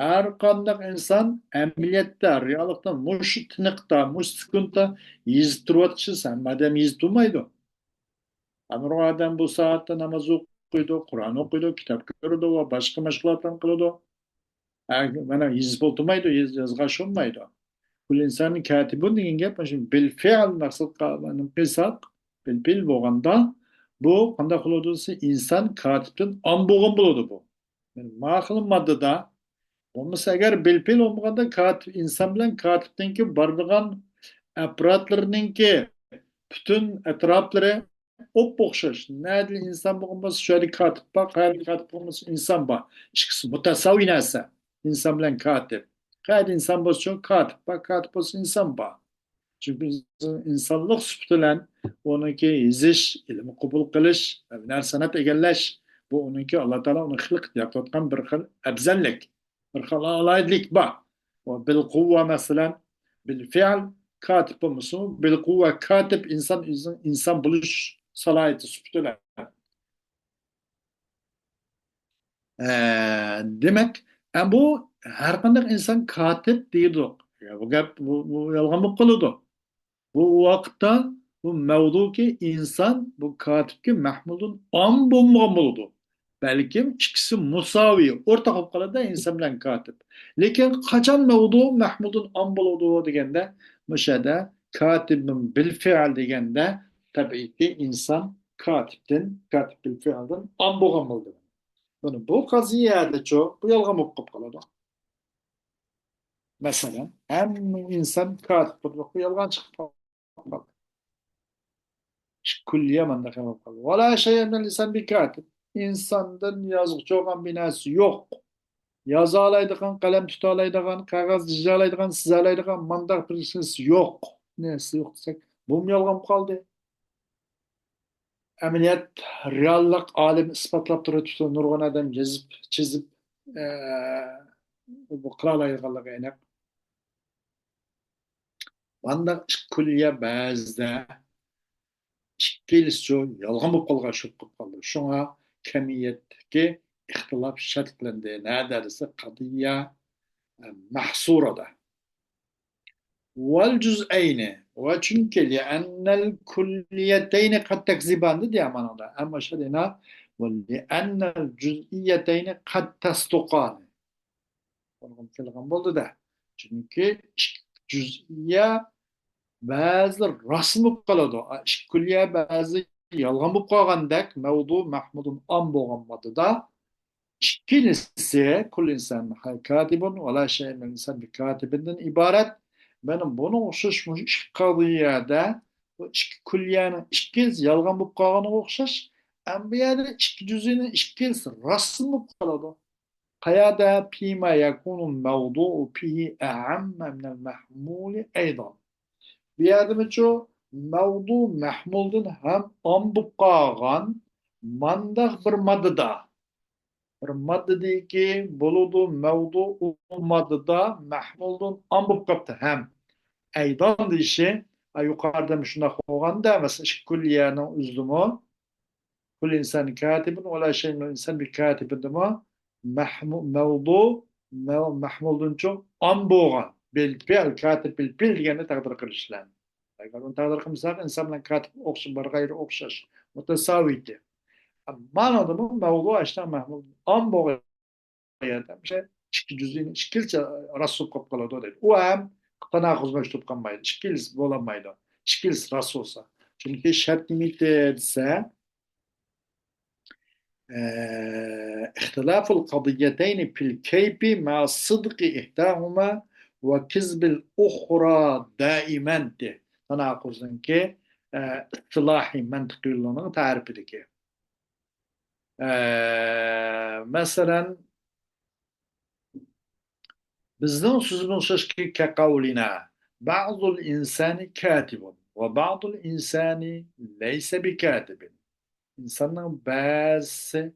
ھەر قانداق ئىنسان ئەمەلىيەتتە، رېئاللىقتا مۇشۇ تىنىقتا، مۇشۇ سېكۇنتتا يېزىپ تۇرۇۋاتقۇچىسى ھەممە ئادەم يېزىپ تۇرمايدۇ. نۇرغۇن ئادەم بۇ سائەتتە ناماز ئوقۇيدۇ، قۇرئان ئوقۇيدۇ، كىتاب كۆرىدۇ ۋە باشقا مەشغۇلاتلارنى قىلىدۇ. ھە، مانا يېزىپ ئولتۇرمايدۇ، يېز-، يازغان شۇنمايدۇ. كل إنسان كاتب دېگەن گەپ مانا شۇ بىلفېئىل مەقسەت قىلساق، بىلفېئىل بولغاندا بۇ قانداق بولىدۇ دېسە، ئىنسان كاتىپتىن ئام بولغان بولىدۇ بۇ. يەنى ما خىل ماددىدا، بولمىسا ئەگەر بىلپېل بولمىغاندا، كاتىپ، ئىنسان بىلەن كاتىپنىڭكى بارىدىغان ئەپراتلىرىنىڭكى پۈتۈن ئەتراپلىرى ئوپئوخشاش. نەدىلا ئىنسان بولغان بولسا، شۇ يەردە كاتىپ بار، قەيەردە كاتىپ بولمىسا، ئىنسان بار. ئىككىسى مۇتەساۋى نەرسە. ئىنسان بىلەن كاتىپ. قەيەردە ئىنسان بولسا، شۇ كاتىپ بار، كاتىپ بولسا، ئىنسان بار. چۈنكى ئىنسانلىق سۈپىتى بىلەن ئۇنىڭكى يېزىش، ئىلىم قوبۇل قىلىش، ھۈنەر سەنئەت ئىگىلەش، بۇ ئۇنىڭكى ئاللا تائالا ئۇنى خەلق قىلىپ يارىتىۋاتقان بىر خىل ئەۋزەللىك، بىر خىل ئالاھىدىلىك بار. ئۇ بىل قۇۋۋە مەسىلەن، بىل فېئىل، كاتىپ بولمىسىمۇ، بىل قۇۋۋە كاتىپ ئىنسان، ئۆزىنىڭ ئىنسان بولۇش سالاھىيىتى سۈپىتى بىلەن. ئە، دېمەك، ئە، بۇ ھەر قانداق ئىنسان كاتىپ دېيىدۇ. يا، بۇ گەپ، بۇ، بۇ يالغان بولۇپ قالىدۇ. بۇ ۋاقىتتا بۇ مەۋدۇكى ئىنسان بۇ كاتىپكە مەھمۇلدىن ئام بولمىغان بولىدۇ. بەلكىم ئىككىسى مۇساۋى، ئورتاق بولۇپ قالىدۇ، ئىنسان بىلەن كاتىپ. لېكىن قاچان مەۋدۇ مەھمۇلدىن ئام بولىدۇ دېگەندە، مۇشۇ يەردە كاتىبۇن بىل فېئىل دېگەندە، تەبىئىيكى ئىنسان كاتىپتىن، كاتىپ بىل فېئىلدىن ئام بولغان بولىدۇ. بۇنى بۇ قەزىيەدىچۇ، بۇ يالغان بولۇپ قالىدۇ. مەسىلەن، ھەممە ئىنسان كاتىپ بولۇپ، بۇ يالغان چىقىپ قالدى. كۈللىيە مانداق بولۇپ قالدى. ۋەلا شەيئە مىنەل ئىنسان بىكاتىب. ئىنساندىن يازغۇچى بولغان بىر نەرسە يوق. يازالايدىغان، قەلەم تۇتالايدىغان، قەغەز يېزالايدىغان، سىزالايدىغان مانداق بىر نەرسە يوق. نەرسە يوق دېسەك، بۇمۇ يالغان بولۇپ قالدى. ئەمەلىيەت، رېئاللىق ئالىمى ئىسپاتلاپ تۇرۇۋېتىپتۇ، نۇرغۇن ئادەم يېزىپ، چىزىپ، ئە، بۇ قىلالايدىغانلىقى ئېنىق. مانداق ئىككى كۈللىيە بەزىدە ئىككىلىسىچۇ يالغان بولۇپ قالغان شۇ قىلىپ قالدى. شۇڭا كەمىيەتتىكى ئىختىلاپ شەرتلەندى. نەدە دېسە، قەزىيە، ئە، مەھسۇرىدا. ۋەل جۈزئەينى. ۋە چۈنكى لىئەننەل كۈللىيەتەينى قەد تەكزىبان دېدى يا مانىڭدا. ئەمما شۇ دېنا، ۋە لىئەننەل جۈزئىيەتەينى قەد تەستۇقانى. بۇنىڭغا كېلىدىغان بولدى-دە. چۈنكى ئىككى جۈزئىيە بەزىلەر راست بولۇپ قالىدۇ. ئىككى كۈللىيە بەزى يالغان بولۇپ قالغاندەك، مەۋدۇ مەھمۇلدىن ئام بولغان ماددىدا ئىككىلىسى، كۇللۇ ئىنسان كاتىبۇن ۋە لا شەيئە مىنەل ئىنسان بىكاتىبىندىن ئىبارەت. مانا بۇنىڭغا ئوخشاش مۇشۇ ئىككى قەزىيەدە بۇ ئىككى كۈللىيەنىڭ ئىككىلىسى يالغان بولۇپ قالغىنىغا ئوخشاش، ئەمما بۇ يەردە ئىككى جۈزئىنىڭ ئىككىلىسى راست بولۇپ قالىدۇ. قەيەردە؟ فيما يكون الموضوع فيه أعم من المحمول أيضا. بۇ يەردىمۇچۇ مەۋدۇ مەھمۇلدىن ھەم ئام بولۇپ قالغان مانداق بىر ماددىدا، بىر ماددىدىكى بولىدۇ، مەۋدۇ ئۇ ماددىدا مەھمۇلدىن ئام بولۇپ قاپتۇ ھەم. ئەيدان دېيىشى، ئا، يۇقىرىدا شۇنداق بولغاندا، مەسىلەن، ئىككى كۈللىيەنىڭ ئۆزىدىمۇ، كۇللۇ ئىنسان كاتىبۇن ۋە لا شەيئە مىنەل ئىنسان بىكاتىبىندىمۇ مەھمۇ-، مەۋدۇ، مەۋ-، مەھمۇلدىنچۇ ئام بولغان. بىل فېئىل، كاتىب بىل فېئىل دېگەندە تەقدىر قىلىشلار. ئەگەر ئۇنى تەقدىر قىلمىساق، ئىنسان بىلەن كاتىب ئوخشاش، بىر غەيرىي ئوخشاش، مۇتەساۋىتى. مانىدىمۇ مەۋدۇ ئاشۇنداق مەھمۇل ئام بولغان يەردە مۇشۇ ئىككى جۈزئىنىڭ ئىككىلىسى راست بولۇپ قالىدۇ دەيدۇ. ئۇ ھەم تاناقۇز مەۋجۇت بولۇپ قالمايدۇ. ئىككىلىسى بولالمايدۇ. ئىككىلىسى راست بولسا. چۈنكى شەرت نېمىدى دېسە، ئە، اختلاف القضيتين في الكيف مع صدق إحداهما وكذب الأخرى دائما دە. تاناقۇزنىڭكى، ئە، ئىستىلاھىي مەنتىقىي يولىنىڭ تەرىپىدىكى. ئە، مەسىلەن، بىزنىڭ سۆزىمىز ئوخشاشكى، كقولنا بعض الإنسان كاتب وبعض الإنسان ليس بكاتب. ئىنساننىڭ بەزىسى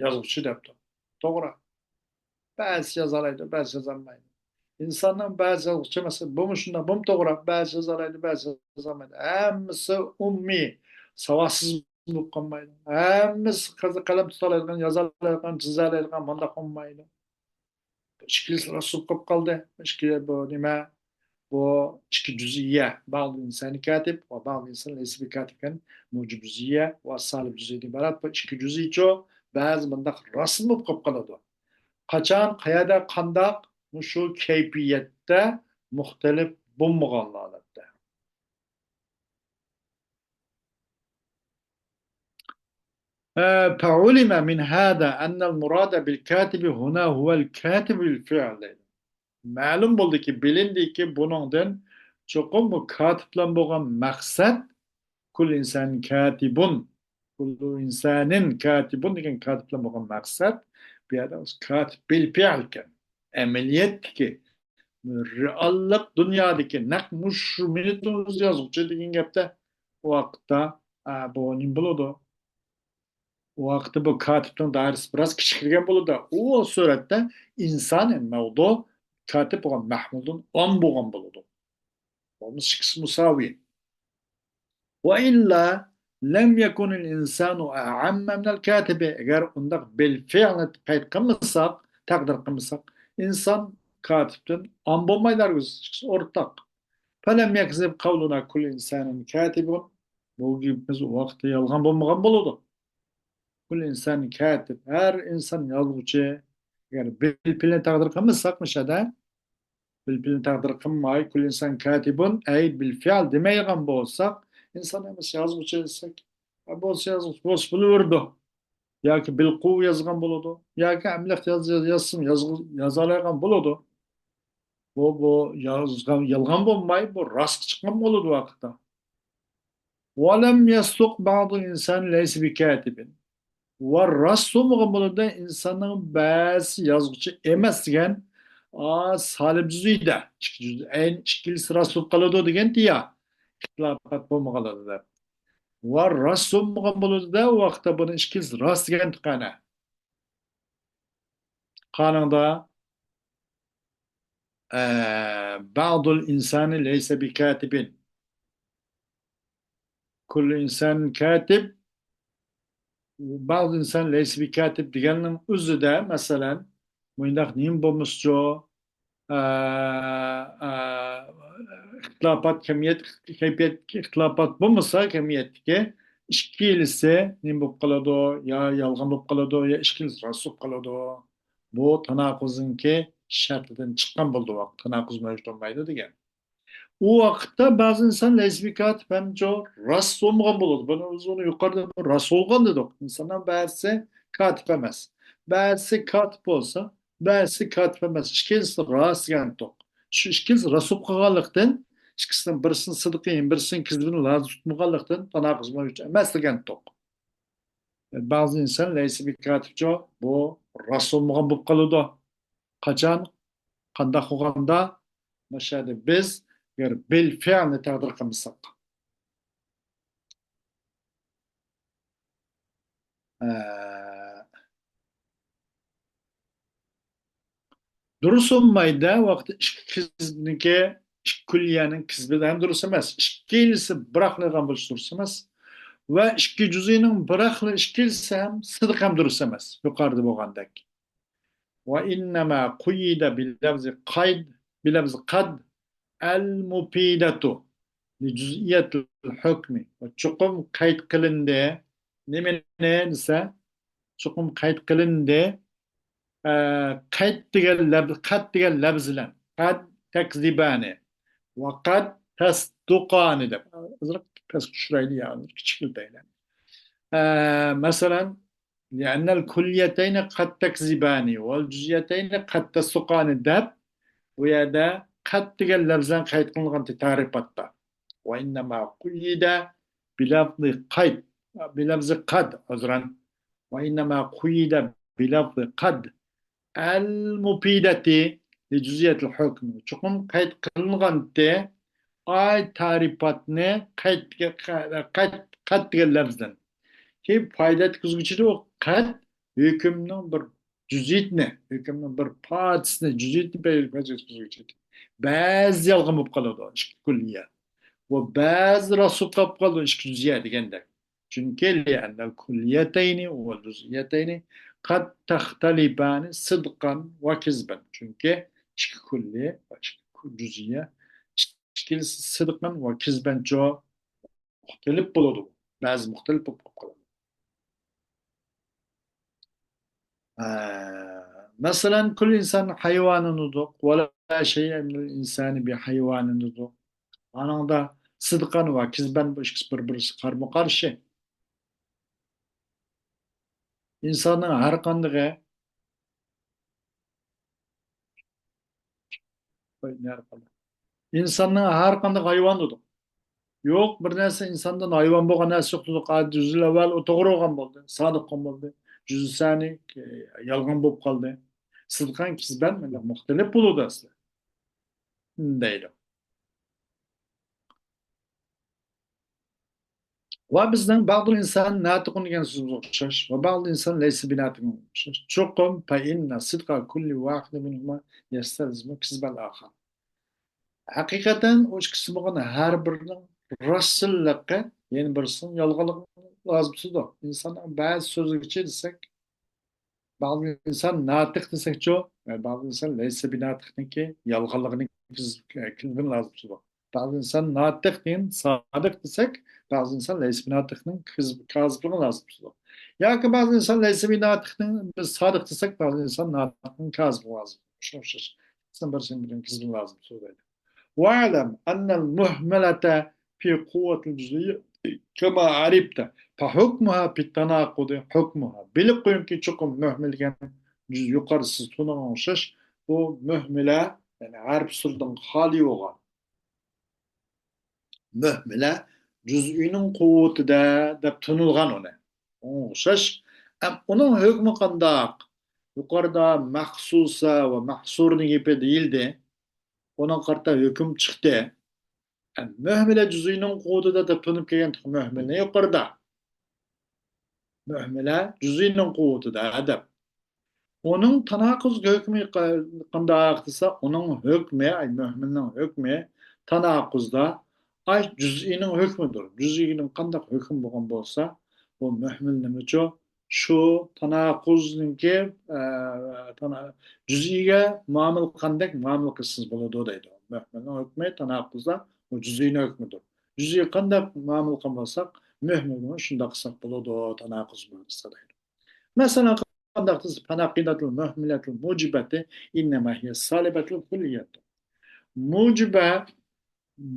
يازغۇچى دەپتۇ. توغرا. بەزىسى يازالايدۇ، بەزىسى يازالمايدۇ. ئىنساننىڭ بەزى يازغۇچى، مەسىلەن، بۇمۇ شۇنداق، بۇمۇ توغرا، بەزىسى يازالايدۇ، بەزىسى يازالمايدۇ. ھەممىسى ئۇممىي، ساۋاتسىز بولۇپ قالمايدۇ. ھەممىسى قەز-، قەلەم تۇتالايدىغان، يازالايدىغان، چىزالايدىغان مانداق بولمايدۇ. ئىككىلىسى راست بولۇپ قالدى. ئىككى، بۇ نېمە؟ بۇ ئىككى جۈزئىيە. بعض الإنسان كاتب وبعض الإنسان ليس بكاتب دېگەن موجىب جۈزئىيە ۋە سالىب جۈزئىيەدىن ئىبارەت. بۇ ئىككى جۈزئىيچۇ بەزى مۇنداق رەسىم بولۇپ قېلىپ قالىدۇ. قاچان، قەيەردە، قانداق؟ مۇشۇ كەيپىيەتتە مۇختەلىپ بولمىغان ھالەتتە. فعلم من هذا أن المراد بالكاتب هنا هو الكاتب بالفعل دەيدۇ. مەلۇم بولدىكى، بىلىندىكى، بۇنىڭدىن چوقۇم بۇ كاتىپ بىلەن بولغان مەقسەت، كل إنسان كاتب، كل إنسان كاتب دېگەن كاتىپ بىلەن بولغان مەقسەت بۇ يەردە كاتىپ بىل فېئىل ئىكەن. ئەمەلىيەتتىكى، رېئاللىق دۇنيادىكى نەق مۇشۇ مىنۇتنىڭ ئۆزى يازغۇچى دېگەن گەپتە، ئۇ ۋاقىتتا، ئە، بۇ نېمە بولىدۇ؟ ئۇ ۋاقىتتا بۇ كاتىپنىڭ دائىرىسى بىراز كىچىكلىگەن بولىدۇ. ئۇ سۈرەتتە ئىنسان، يەنى مەۋدۇ، كاتىپ بولغان مەھمۇلدىن ئام بولغان بولىدۇ. بولمىسا ئىككىسى مۇساۋى. وإلا لم يكن الإنسان أعم من الكاتب. ئەگەر ئۇنداق بىل فېئىلنى قەيت قىلمىساق، تەقدىر قىلمىساق، ئىنسان كاتىپتىن ئام بولمايدۇ ھەرگىز، ئىككىسى ئورتاق. فلم يكذب قولنا كل إنسان كاتب. بۇ گېپىمىز ئۇ ۋاقىتتا يالغان بولمىغان بولىدۇ. كل إنسان كاتب، ھەر ئىنسان يازغۇچى. ئەگەر بىل فېئىلنى تەقدىر قىلمىساق، مۇشۇ يەردە بىل فېئىلنى تەقدىر قىلماي، كل إنسان كاتب، ئەي بىل فېئىل دېمەيدىغان بولساق، ئىنسان ھەممىسى يازغۇچى دېسەك، ھە، بولسا يازغۇچى، بولسا بولۇۋېرىدۇ. ياكى بىلقۇ يازغان بولىدۇ. ياكى ئەمدى ياز-، ياز-، يازسىمۇ يازغۇ-، يازالايدىغان بولىدۇ. بۇ، بۇ يازغان، يالغان بولماي، بۇ راستقا چىققان بولىدۇ ۋاقىتتا. ولم يصدق بعض الإنسان ليس بكاتب. ۋە راست بولمىغان بولىدۇ، ئىنساننىڭ بەزىسى يازغۇچى ئەمەس دېگەن، ئا، سالىب جۈزئىدە، ئىككى جۈزئەين ئىككىلىسى راست بولۇپ قالىدۇ دېگەنتى يا، ئىختىلاپات بولمىغانلىقى دەپ. ۋە راست بولمىغان بولىدۇ-دە، ئۇ ۋاقىتتا بۇنى ئىككىلىسى راست دېگەنتى قانا. قانىڭدا ئە، بعض الإنسان ليس بكاتب. كل إنسان كاتب، بعض الإنسان ليس بكاتب دېگەننىڭ ئۆزىدە، مەسىلەن، مۇنداق نېمە بولمىسىچۇ، ئە، ئە، ئىختىلاپات، كەمىيەت، كەيپىيەت، ئىختىلاپات بولمىسا، كەمىيەتتىكى ئىككىلىسى نېمە بولۇپ قالىدۇ؟ يا يالغان بولۇپ قالىدۇ، يا ئىككىلىسى راست بولۇپ قالىدۇ. بۇ تاناقۇزنىڭكى شەرتىدىن چىققان بولىدۇ، تاناقۇز مەۋجۇت بولمايدۇ دېگەن. ئۇ ۋاقىتتا بەزى ئىنسان لەيسە بىكاتىپ ھەمچۇ راست بولمىغان بولىدۇ. بۇنى بىز ئۇنى يۇقىرىدا راست بولغان دېدۇق. ئىنساننىڭ بەزىسى كاتىپ ئەمەس. بەزىسى كاتىپ بولسا، بەزىسى كاتىپ ئەمەس. ئىككىلىسى راست دېگەنتۇق. شۇ ئىككىلىسى راست بولۇپ قالغانلىقتىن، ئىككىسىنىڭ بىرسىنى سىدقىي، بىرسىنى كىزبىنى لازىم تۇتمىغانلىقتىن، تاناقۇز مەۋجۇت ئەمەس دېگەنتۇق. بەزى ئىنسان لەيسە بىكاتىپچۇ، بۇ راست بولمىغان بولۇپ قالىدۇ. قاچان؟ قانداق بولغاندا؟ مۇشۇ يەردە بىز ئەگەر بىل فېئىلنى تەقدىر قىلمىساق. ئە، دۇرۇس بولمايدۇ، ۋاقىتتا ئىككى كىزبنىڭكى، ئىككى كۈللىيەنىڭ كىزبى ھەم دۇرۇس ئەمەس. ئىككىلىسى بىراقلا يالغان بولۇشى دۇرۇس ئەمەس. ۋە ئىككى جۈزئىنىڭ بىراقلا ئىككىلىسى ھەم سىدىق ھەم دۇرۇس ئەمەس. يۇقىرىدا بولغاندەك. وإنما قيد بلفظ قيد، بلفظ قد المفيدة لجزئية الحكم. چوقۇم قەيت قىلىندى. نېمىنى دېسە، چوقۇم قەيت قىلىندى. ئە، قەيت دېگەن لەپ-، قەت دېگەن لەپز بىلەن. قد تكذبان وقد تصدقان دەپ. ئازراق پەسكە چۈشۈرەيلى يا، كىچىكلىتەيلى. ئە، مەسىلەن، لأن الكليتين قد تكذبان والجزئيتين قد تصدقان دەپ، بۇ يەردە قەت دېگەن لەپز بىلەن قەيت قىلىنغان تەرىپاتتا. وإنما قيد بلفظ قيد، بلفظ قد، عذرا. وإنما قيد بلفظ قد المفيدة لجزئية الحكم. چوقۇم قەيت قىلىنغانتى، ئاي تەرىپاتنى قەت، قەت، قەت دېگەن لەپزدىن. كېيىن پايدا يەتكۈزگۈچىدۇر، قەت ھۆكۈمنىڭ بىر جۈزئىيىتىنى، ھۆكۈمنىڭ بىر پارچىسىنى، جۈزئىيىتىنى پايدا يەتكۈزگۈچىدۇر. بەزى يالغان بولۇپ قالىدۇ، ئىككى كۈللىيە. ۋە بەزى راست بولۇپ قالىدۇ، ئىككى جۈزئىيە دېگەندەك. چۈنكى لأن الكليتين والجزئيتين قد تختلفان صدقا وكذبا. چۈنكى ئىككى كۈللى ۋە ئىككى جۈزئىيە ئىككىلىسى سىدقەن ۋە كىزبەنچۇ مۇختەلىپ بولىدۇ. بەزى مۇختەلىپ بولۇپ قالىدۇ. ئە، مەسىلەن، كل إنسان حيوان دېدۇق، ولا شيء من الإنسان بحيوان دېدۇق. ئانىڭدا سىدقەن ۋە كىزبەن بۇ ئىككىسى بىر-بىرسى قارمۇ-قارشى. ئىنساننىڭ ھەر قاندىقى، ئىنساننىڭ ھەر قانداق ھايۋان دېدۇق. يوق، بىر نەرسە ئىنساندىن ھايۋان بولغان نەرسە يوق دېدۇق. ئا، جۈزئىل ئەۋۋەل ئۇ توغرا بولغان بولدى، سادىق بولغان بولدى. جۈزئىل سانى، ئە، يالغان بولۇپ قالدى. سىدقەن كىزبەن مۇنداق مۇختەلىپ بولىدۇ ئەسلى. دەيدۇ. ۋە بىزنىڭ بعض الإنسان ناطق دېگەن سۆزىمىزگە ئوخشاش. وبعض الإنسان ليس بناطق دېگەن ئوخشاش. چوقۇم فإن صدق كل واحد منهما يستلزم كذب الآخر. ھەقىقەتەن ئۇ ئىككىسى بولغان ھەر بىرىنىڭ راستچىللىقى يەنە بىرسىنىڭ يالغانلىقى لازىم تۇتىدۇ. ئىنساننىڭ بەزى سۆزىگىچە دېسەك، بەزى ئىنسان ناتىق دېسەكچۇ، بەزى ئىنسان لەيسە بىناتىقنىڭكى يالغانلىقىنى كىز-، كىزبىنى لازىم تۇتىدۇ. بەزى ئىنسان ناتىق دېگەن سادىق دېسەك، بەزى ئىنسان لەيسە بىناتىقنىڭ كىز-، كازىبلىقىنى لازىم تۇتىدۇ. ياكى بەزى ئىنسان لەيسە بىناتىقنىڭ بىز سادىق دېسەك، بەزى ئىنسان ناتىقنىڭ كازىبلىقى لازىم. شۇنىڭ ئوخشاش. بىرسىنى بىرىنىڭ كىزبىنى لازىم تۇتىدۇ. واعلم أن المهملة في قوة الجزئية كما عرفت فحكمها في التناقض حكمها. بىلىپ قويۇڭكى، چوقۇم مۆھمىلە دېگەن جۈز-، يۇقىرىدا سىز تونۇغان ئوخشاش، بۇ مۆھمىلە، يەنى ھەرپ سۈرىدىن خالىي بولغان مۆھمىلە جۈزئىنىڭ قۇۋۋىتىدە دەپ تونۇلغان ئۇنى. ئۇنىڭغا ئوخشاش. ئەم، ئۇنىڭ ھۆكمى قانداق؟ يۇقىرىدا مەخسۇسە ۋە مەھسۇرنىڭ گېپى دېيىلدى. ئۇنىڭغا قارىتا ھۆكۈم چىقتى. ئە، مۆھمىلە جۈزئىنىڭ قۇۋۋىتىدە دەپ تونۇپ كەلگەن مۆھمىلنى يۇقىرىدا. مۆھمىلە جۈزئىنىڭ قۇۋۋىتىدە دەپ. ئۇنىڭ تاناقۇز ھۆكمى قا-، قانداق دېسە، ئۇنىڭ ھۆكمى، ئاي، مۆھمىلنىڭ ھۆكمى تاناقۇزدا، ئاي، جۈزئىنىڭ ھۆكمىدۇر. جۈزئىنىڭ قانداق ھۆكمى بولغان بولسا، بۇ مۆھمىل نېمىچۇ؟ شۇ تاناقۇزنىڭكى، ئە، تانا-، جۈزئىگە مۇئامىلە قىلغاندەك مۇئامىلە قىلسىڭىز بولىدۇ دەيدۇ. مۆھمىلنىڭ ھۆكمى تاناقۇزدا، ئۇ جۈزئىنىڭ ھۆكمىدۇر. جۈزئىگە قانداق مۇئامىلە قىلغان بولساق، مۆھمىلگىمۇ شۇنداق قىلساق بولىدۇ، تاناقۇز بولسا دەيدۇ. مەسىلەن، قانداق دېسە، فنقيضة المهملة الموجبة إنما هي السالبة الكلية. مۇجىبە،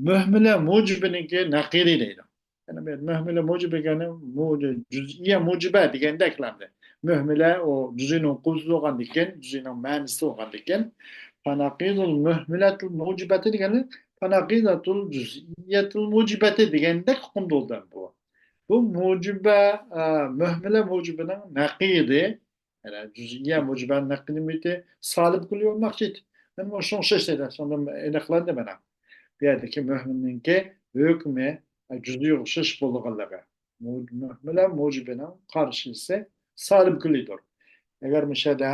مۆھمىلە مۇجىبىنىڭكى نەقىدى دەيدۇ. يەنى بۇ مۆھمىلە مۇجىبە دېگەننى مۇ-، جۈزئىيە مۇجىبە دېگەندەك قىلامدى. مۆھمىلە ئۇ جۈزئىنىڭ قۇۋۋىتى بولغاندىكىن، جۈزئىنىڭ مەنىسى بولغاندىكىن، فنقيض المهملة الموجبة دېگەننى فنقيضة الجزئية الموجبة دېگەندەك ئۇقۇمدا بولدى بۇ. بۇ مۇجىبە، ئە، مۆھمىلە مۇجىبىنىڭ نەقىدى، يەنى جۈزئىيە مۇجىبە نەقىدى نېمىتى؟ سالىب كۈللىي بولماقچى ئىدى. مەن مۇشۇنى ئوخشاش دەيدۇ. شۇندىن ئېنىقلاندى مانا. بۇ يەردىكى مۆھمىلنىڭكى ھۆكمى، ئە، جۈزئىيگە ئوخشاش بولىدىغانلىقى. مۇ-، مۆھمىلە مۇجىبىنىڭ قارشىسى سالىب كۈللىيدۇر. ئەگەر مۇشۇ يەردە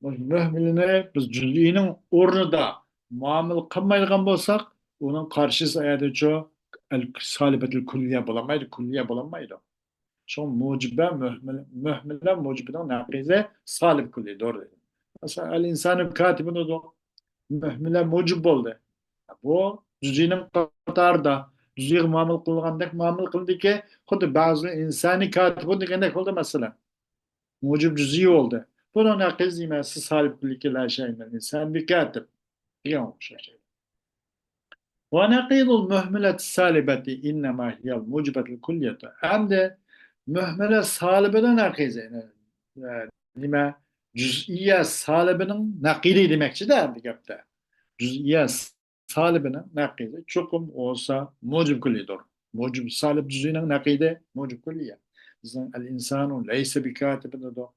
مۇ-، مۆھمىلنى بىز جۈزئىنىڭ ئورنىدا مۇئامىلە قىلمايدىغان بولساق، ئۇنىڭ قارشىسى ئەدىچۇ ئەل-، سالىبەتۇل كۈللىيە بولالمايدۇ، كۈللىيە بولالمايدۇ. شۇڭا مۇجىبە مۆھمىل-، مۆھمىلە مۇجىبىنىڭ نەقىزى سالىب كۈللىيدۇر دېدى. مەسىلەن، ئەل ئىنسانۇ كاتىبۇن دېدۇق. مۆھمىلە مۇجىب بولدى. بۇ جۈزئىنىڭ قاتارىدا، جۈزئىگە مۇئامىلە قىلغاندەك مۇئامىلە قىلدىكى، خۇددى بەزى ئىنسانى كاتىبۇن دېگەندەك بولدى، مەسىلەن. مۇجىب جۈزئىي بولدى. بۇنىڭ نەقىزى نېمە؟ سالىب كۈللىيكى لا شەيئە مىنەل ئىنسان بىكاتىب دېگەن ئوخشاش. ونقيض المهملة السالبة إنما هي الموجبة الكلية. ئەمدى مۆھمىلە سالىبىنىڭ نەقىزى، ئە، نېمە؟ جۈزئىيە سالىبىنىڭ نەقىزى دېمەكچىدە، بۇ گەپتە. جۈزئىيە سالىبىنىڭ نەقىزى چوقۇم بولسا مۇجىب كۈللىيدۇر. مۇجىب سالىب جۈزئىنىڭ نەقىزى مۇجىب كۈللىيە. بىزنىڭ ئەل ئىنسانۇ لەيسە بىكاتىبىن دېدۇق.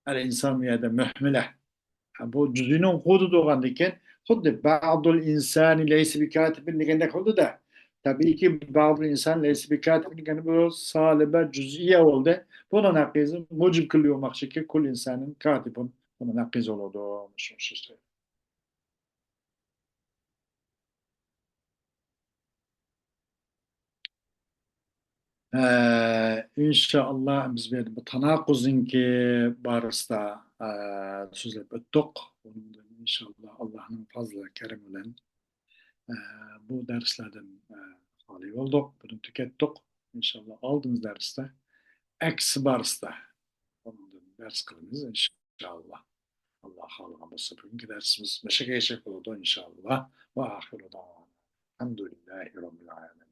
ئەل ئىنسان بۇ يەردە مۆھمىلە. ھە، بۇ جۈزئىنىڭ قۇۋۋىتى بولغاندىكىن، خۇددى بەزۇل ئىنسانى لەيسە بىكاتىبىن دېگەندەك بولدى-دە. تەبىئىيكى، بەزۇل ئىنسان لەيسە بىكاتىبىن دېگەن بۇ سالىبە جۈزئىيە بولدى. بۇنىڭ نەقىزى مۇجىب كۈللىي بولماقچىكى، كۇللۇ ئىنسانىن كاتىبۇن. بۇنىڭ نەقىزى بولىدۇ. شۇ، شۇ، شۇ. ئە، ئىنشائاللا، بىز بۇ يەردە بۇ تاناقۇزنىڭكى بارىسىدا، ئە، سۆزلەپ ئۆتتۇق. ئۇنىڭدىن ئىنشائاللا، ئاللانىڭ پازلى كەرىمى بىلەن، ئە، بۇ دەرسلەردىن، ئە، خالىي بولدۇق، بۇنى تۈگەتتۇق. ئىنشائاللا، ئالدىنقى دەرستە ئەكسى بارىسىدا ئۇنىڭدىن دەرس قىلىمىز، ئىنشائاللا. ئاللا خالىغان بولسا، بۈگۈنكى دەرسىمىز مۇشۇ يەرگىچە بولىدۇ، ئىنشائاللا. وآخر دعوانا الحمد لله رب العالمين.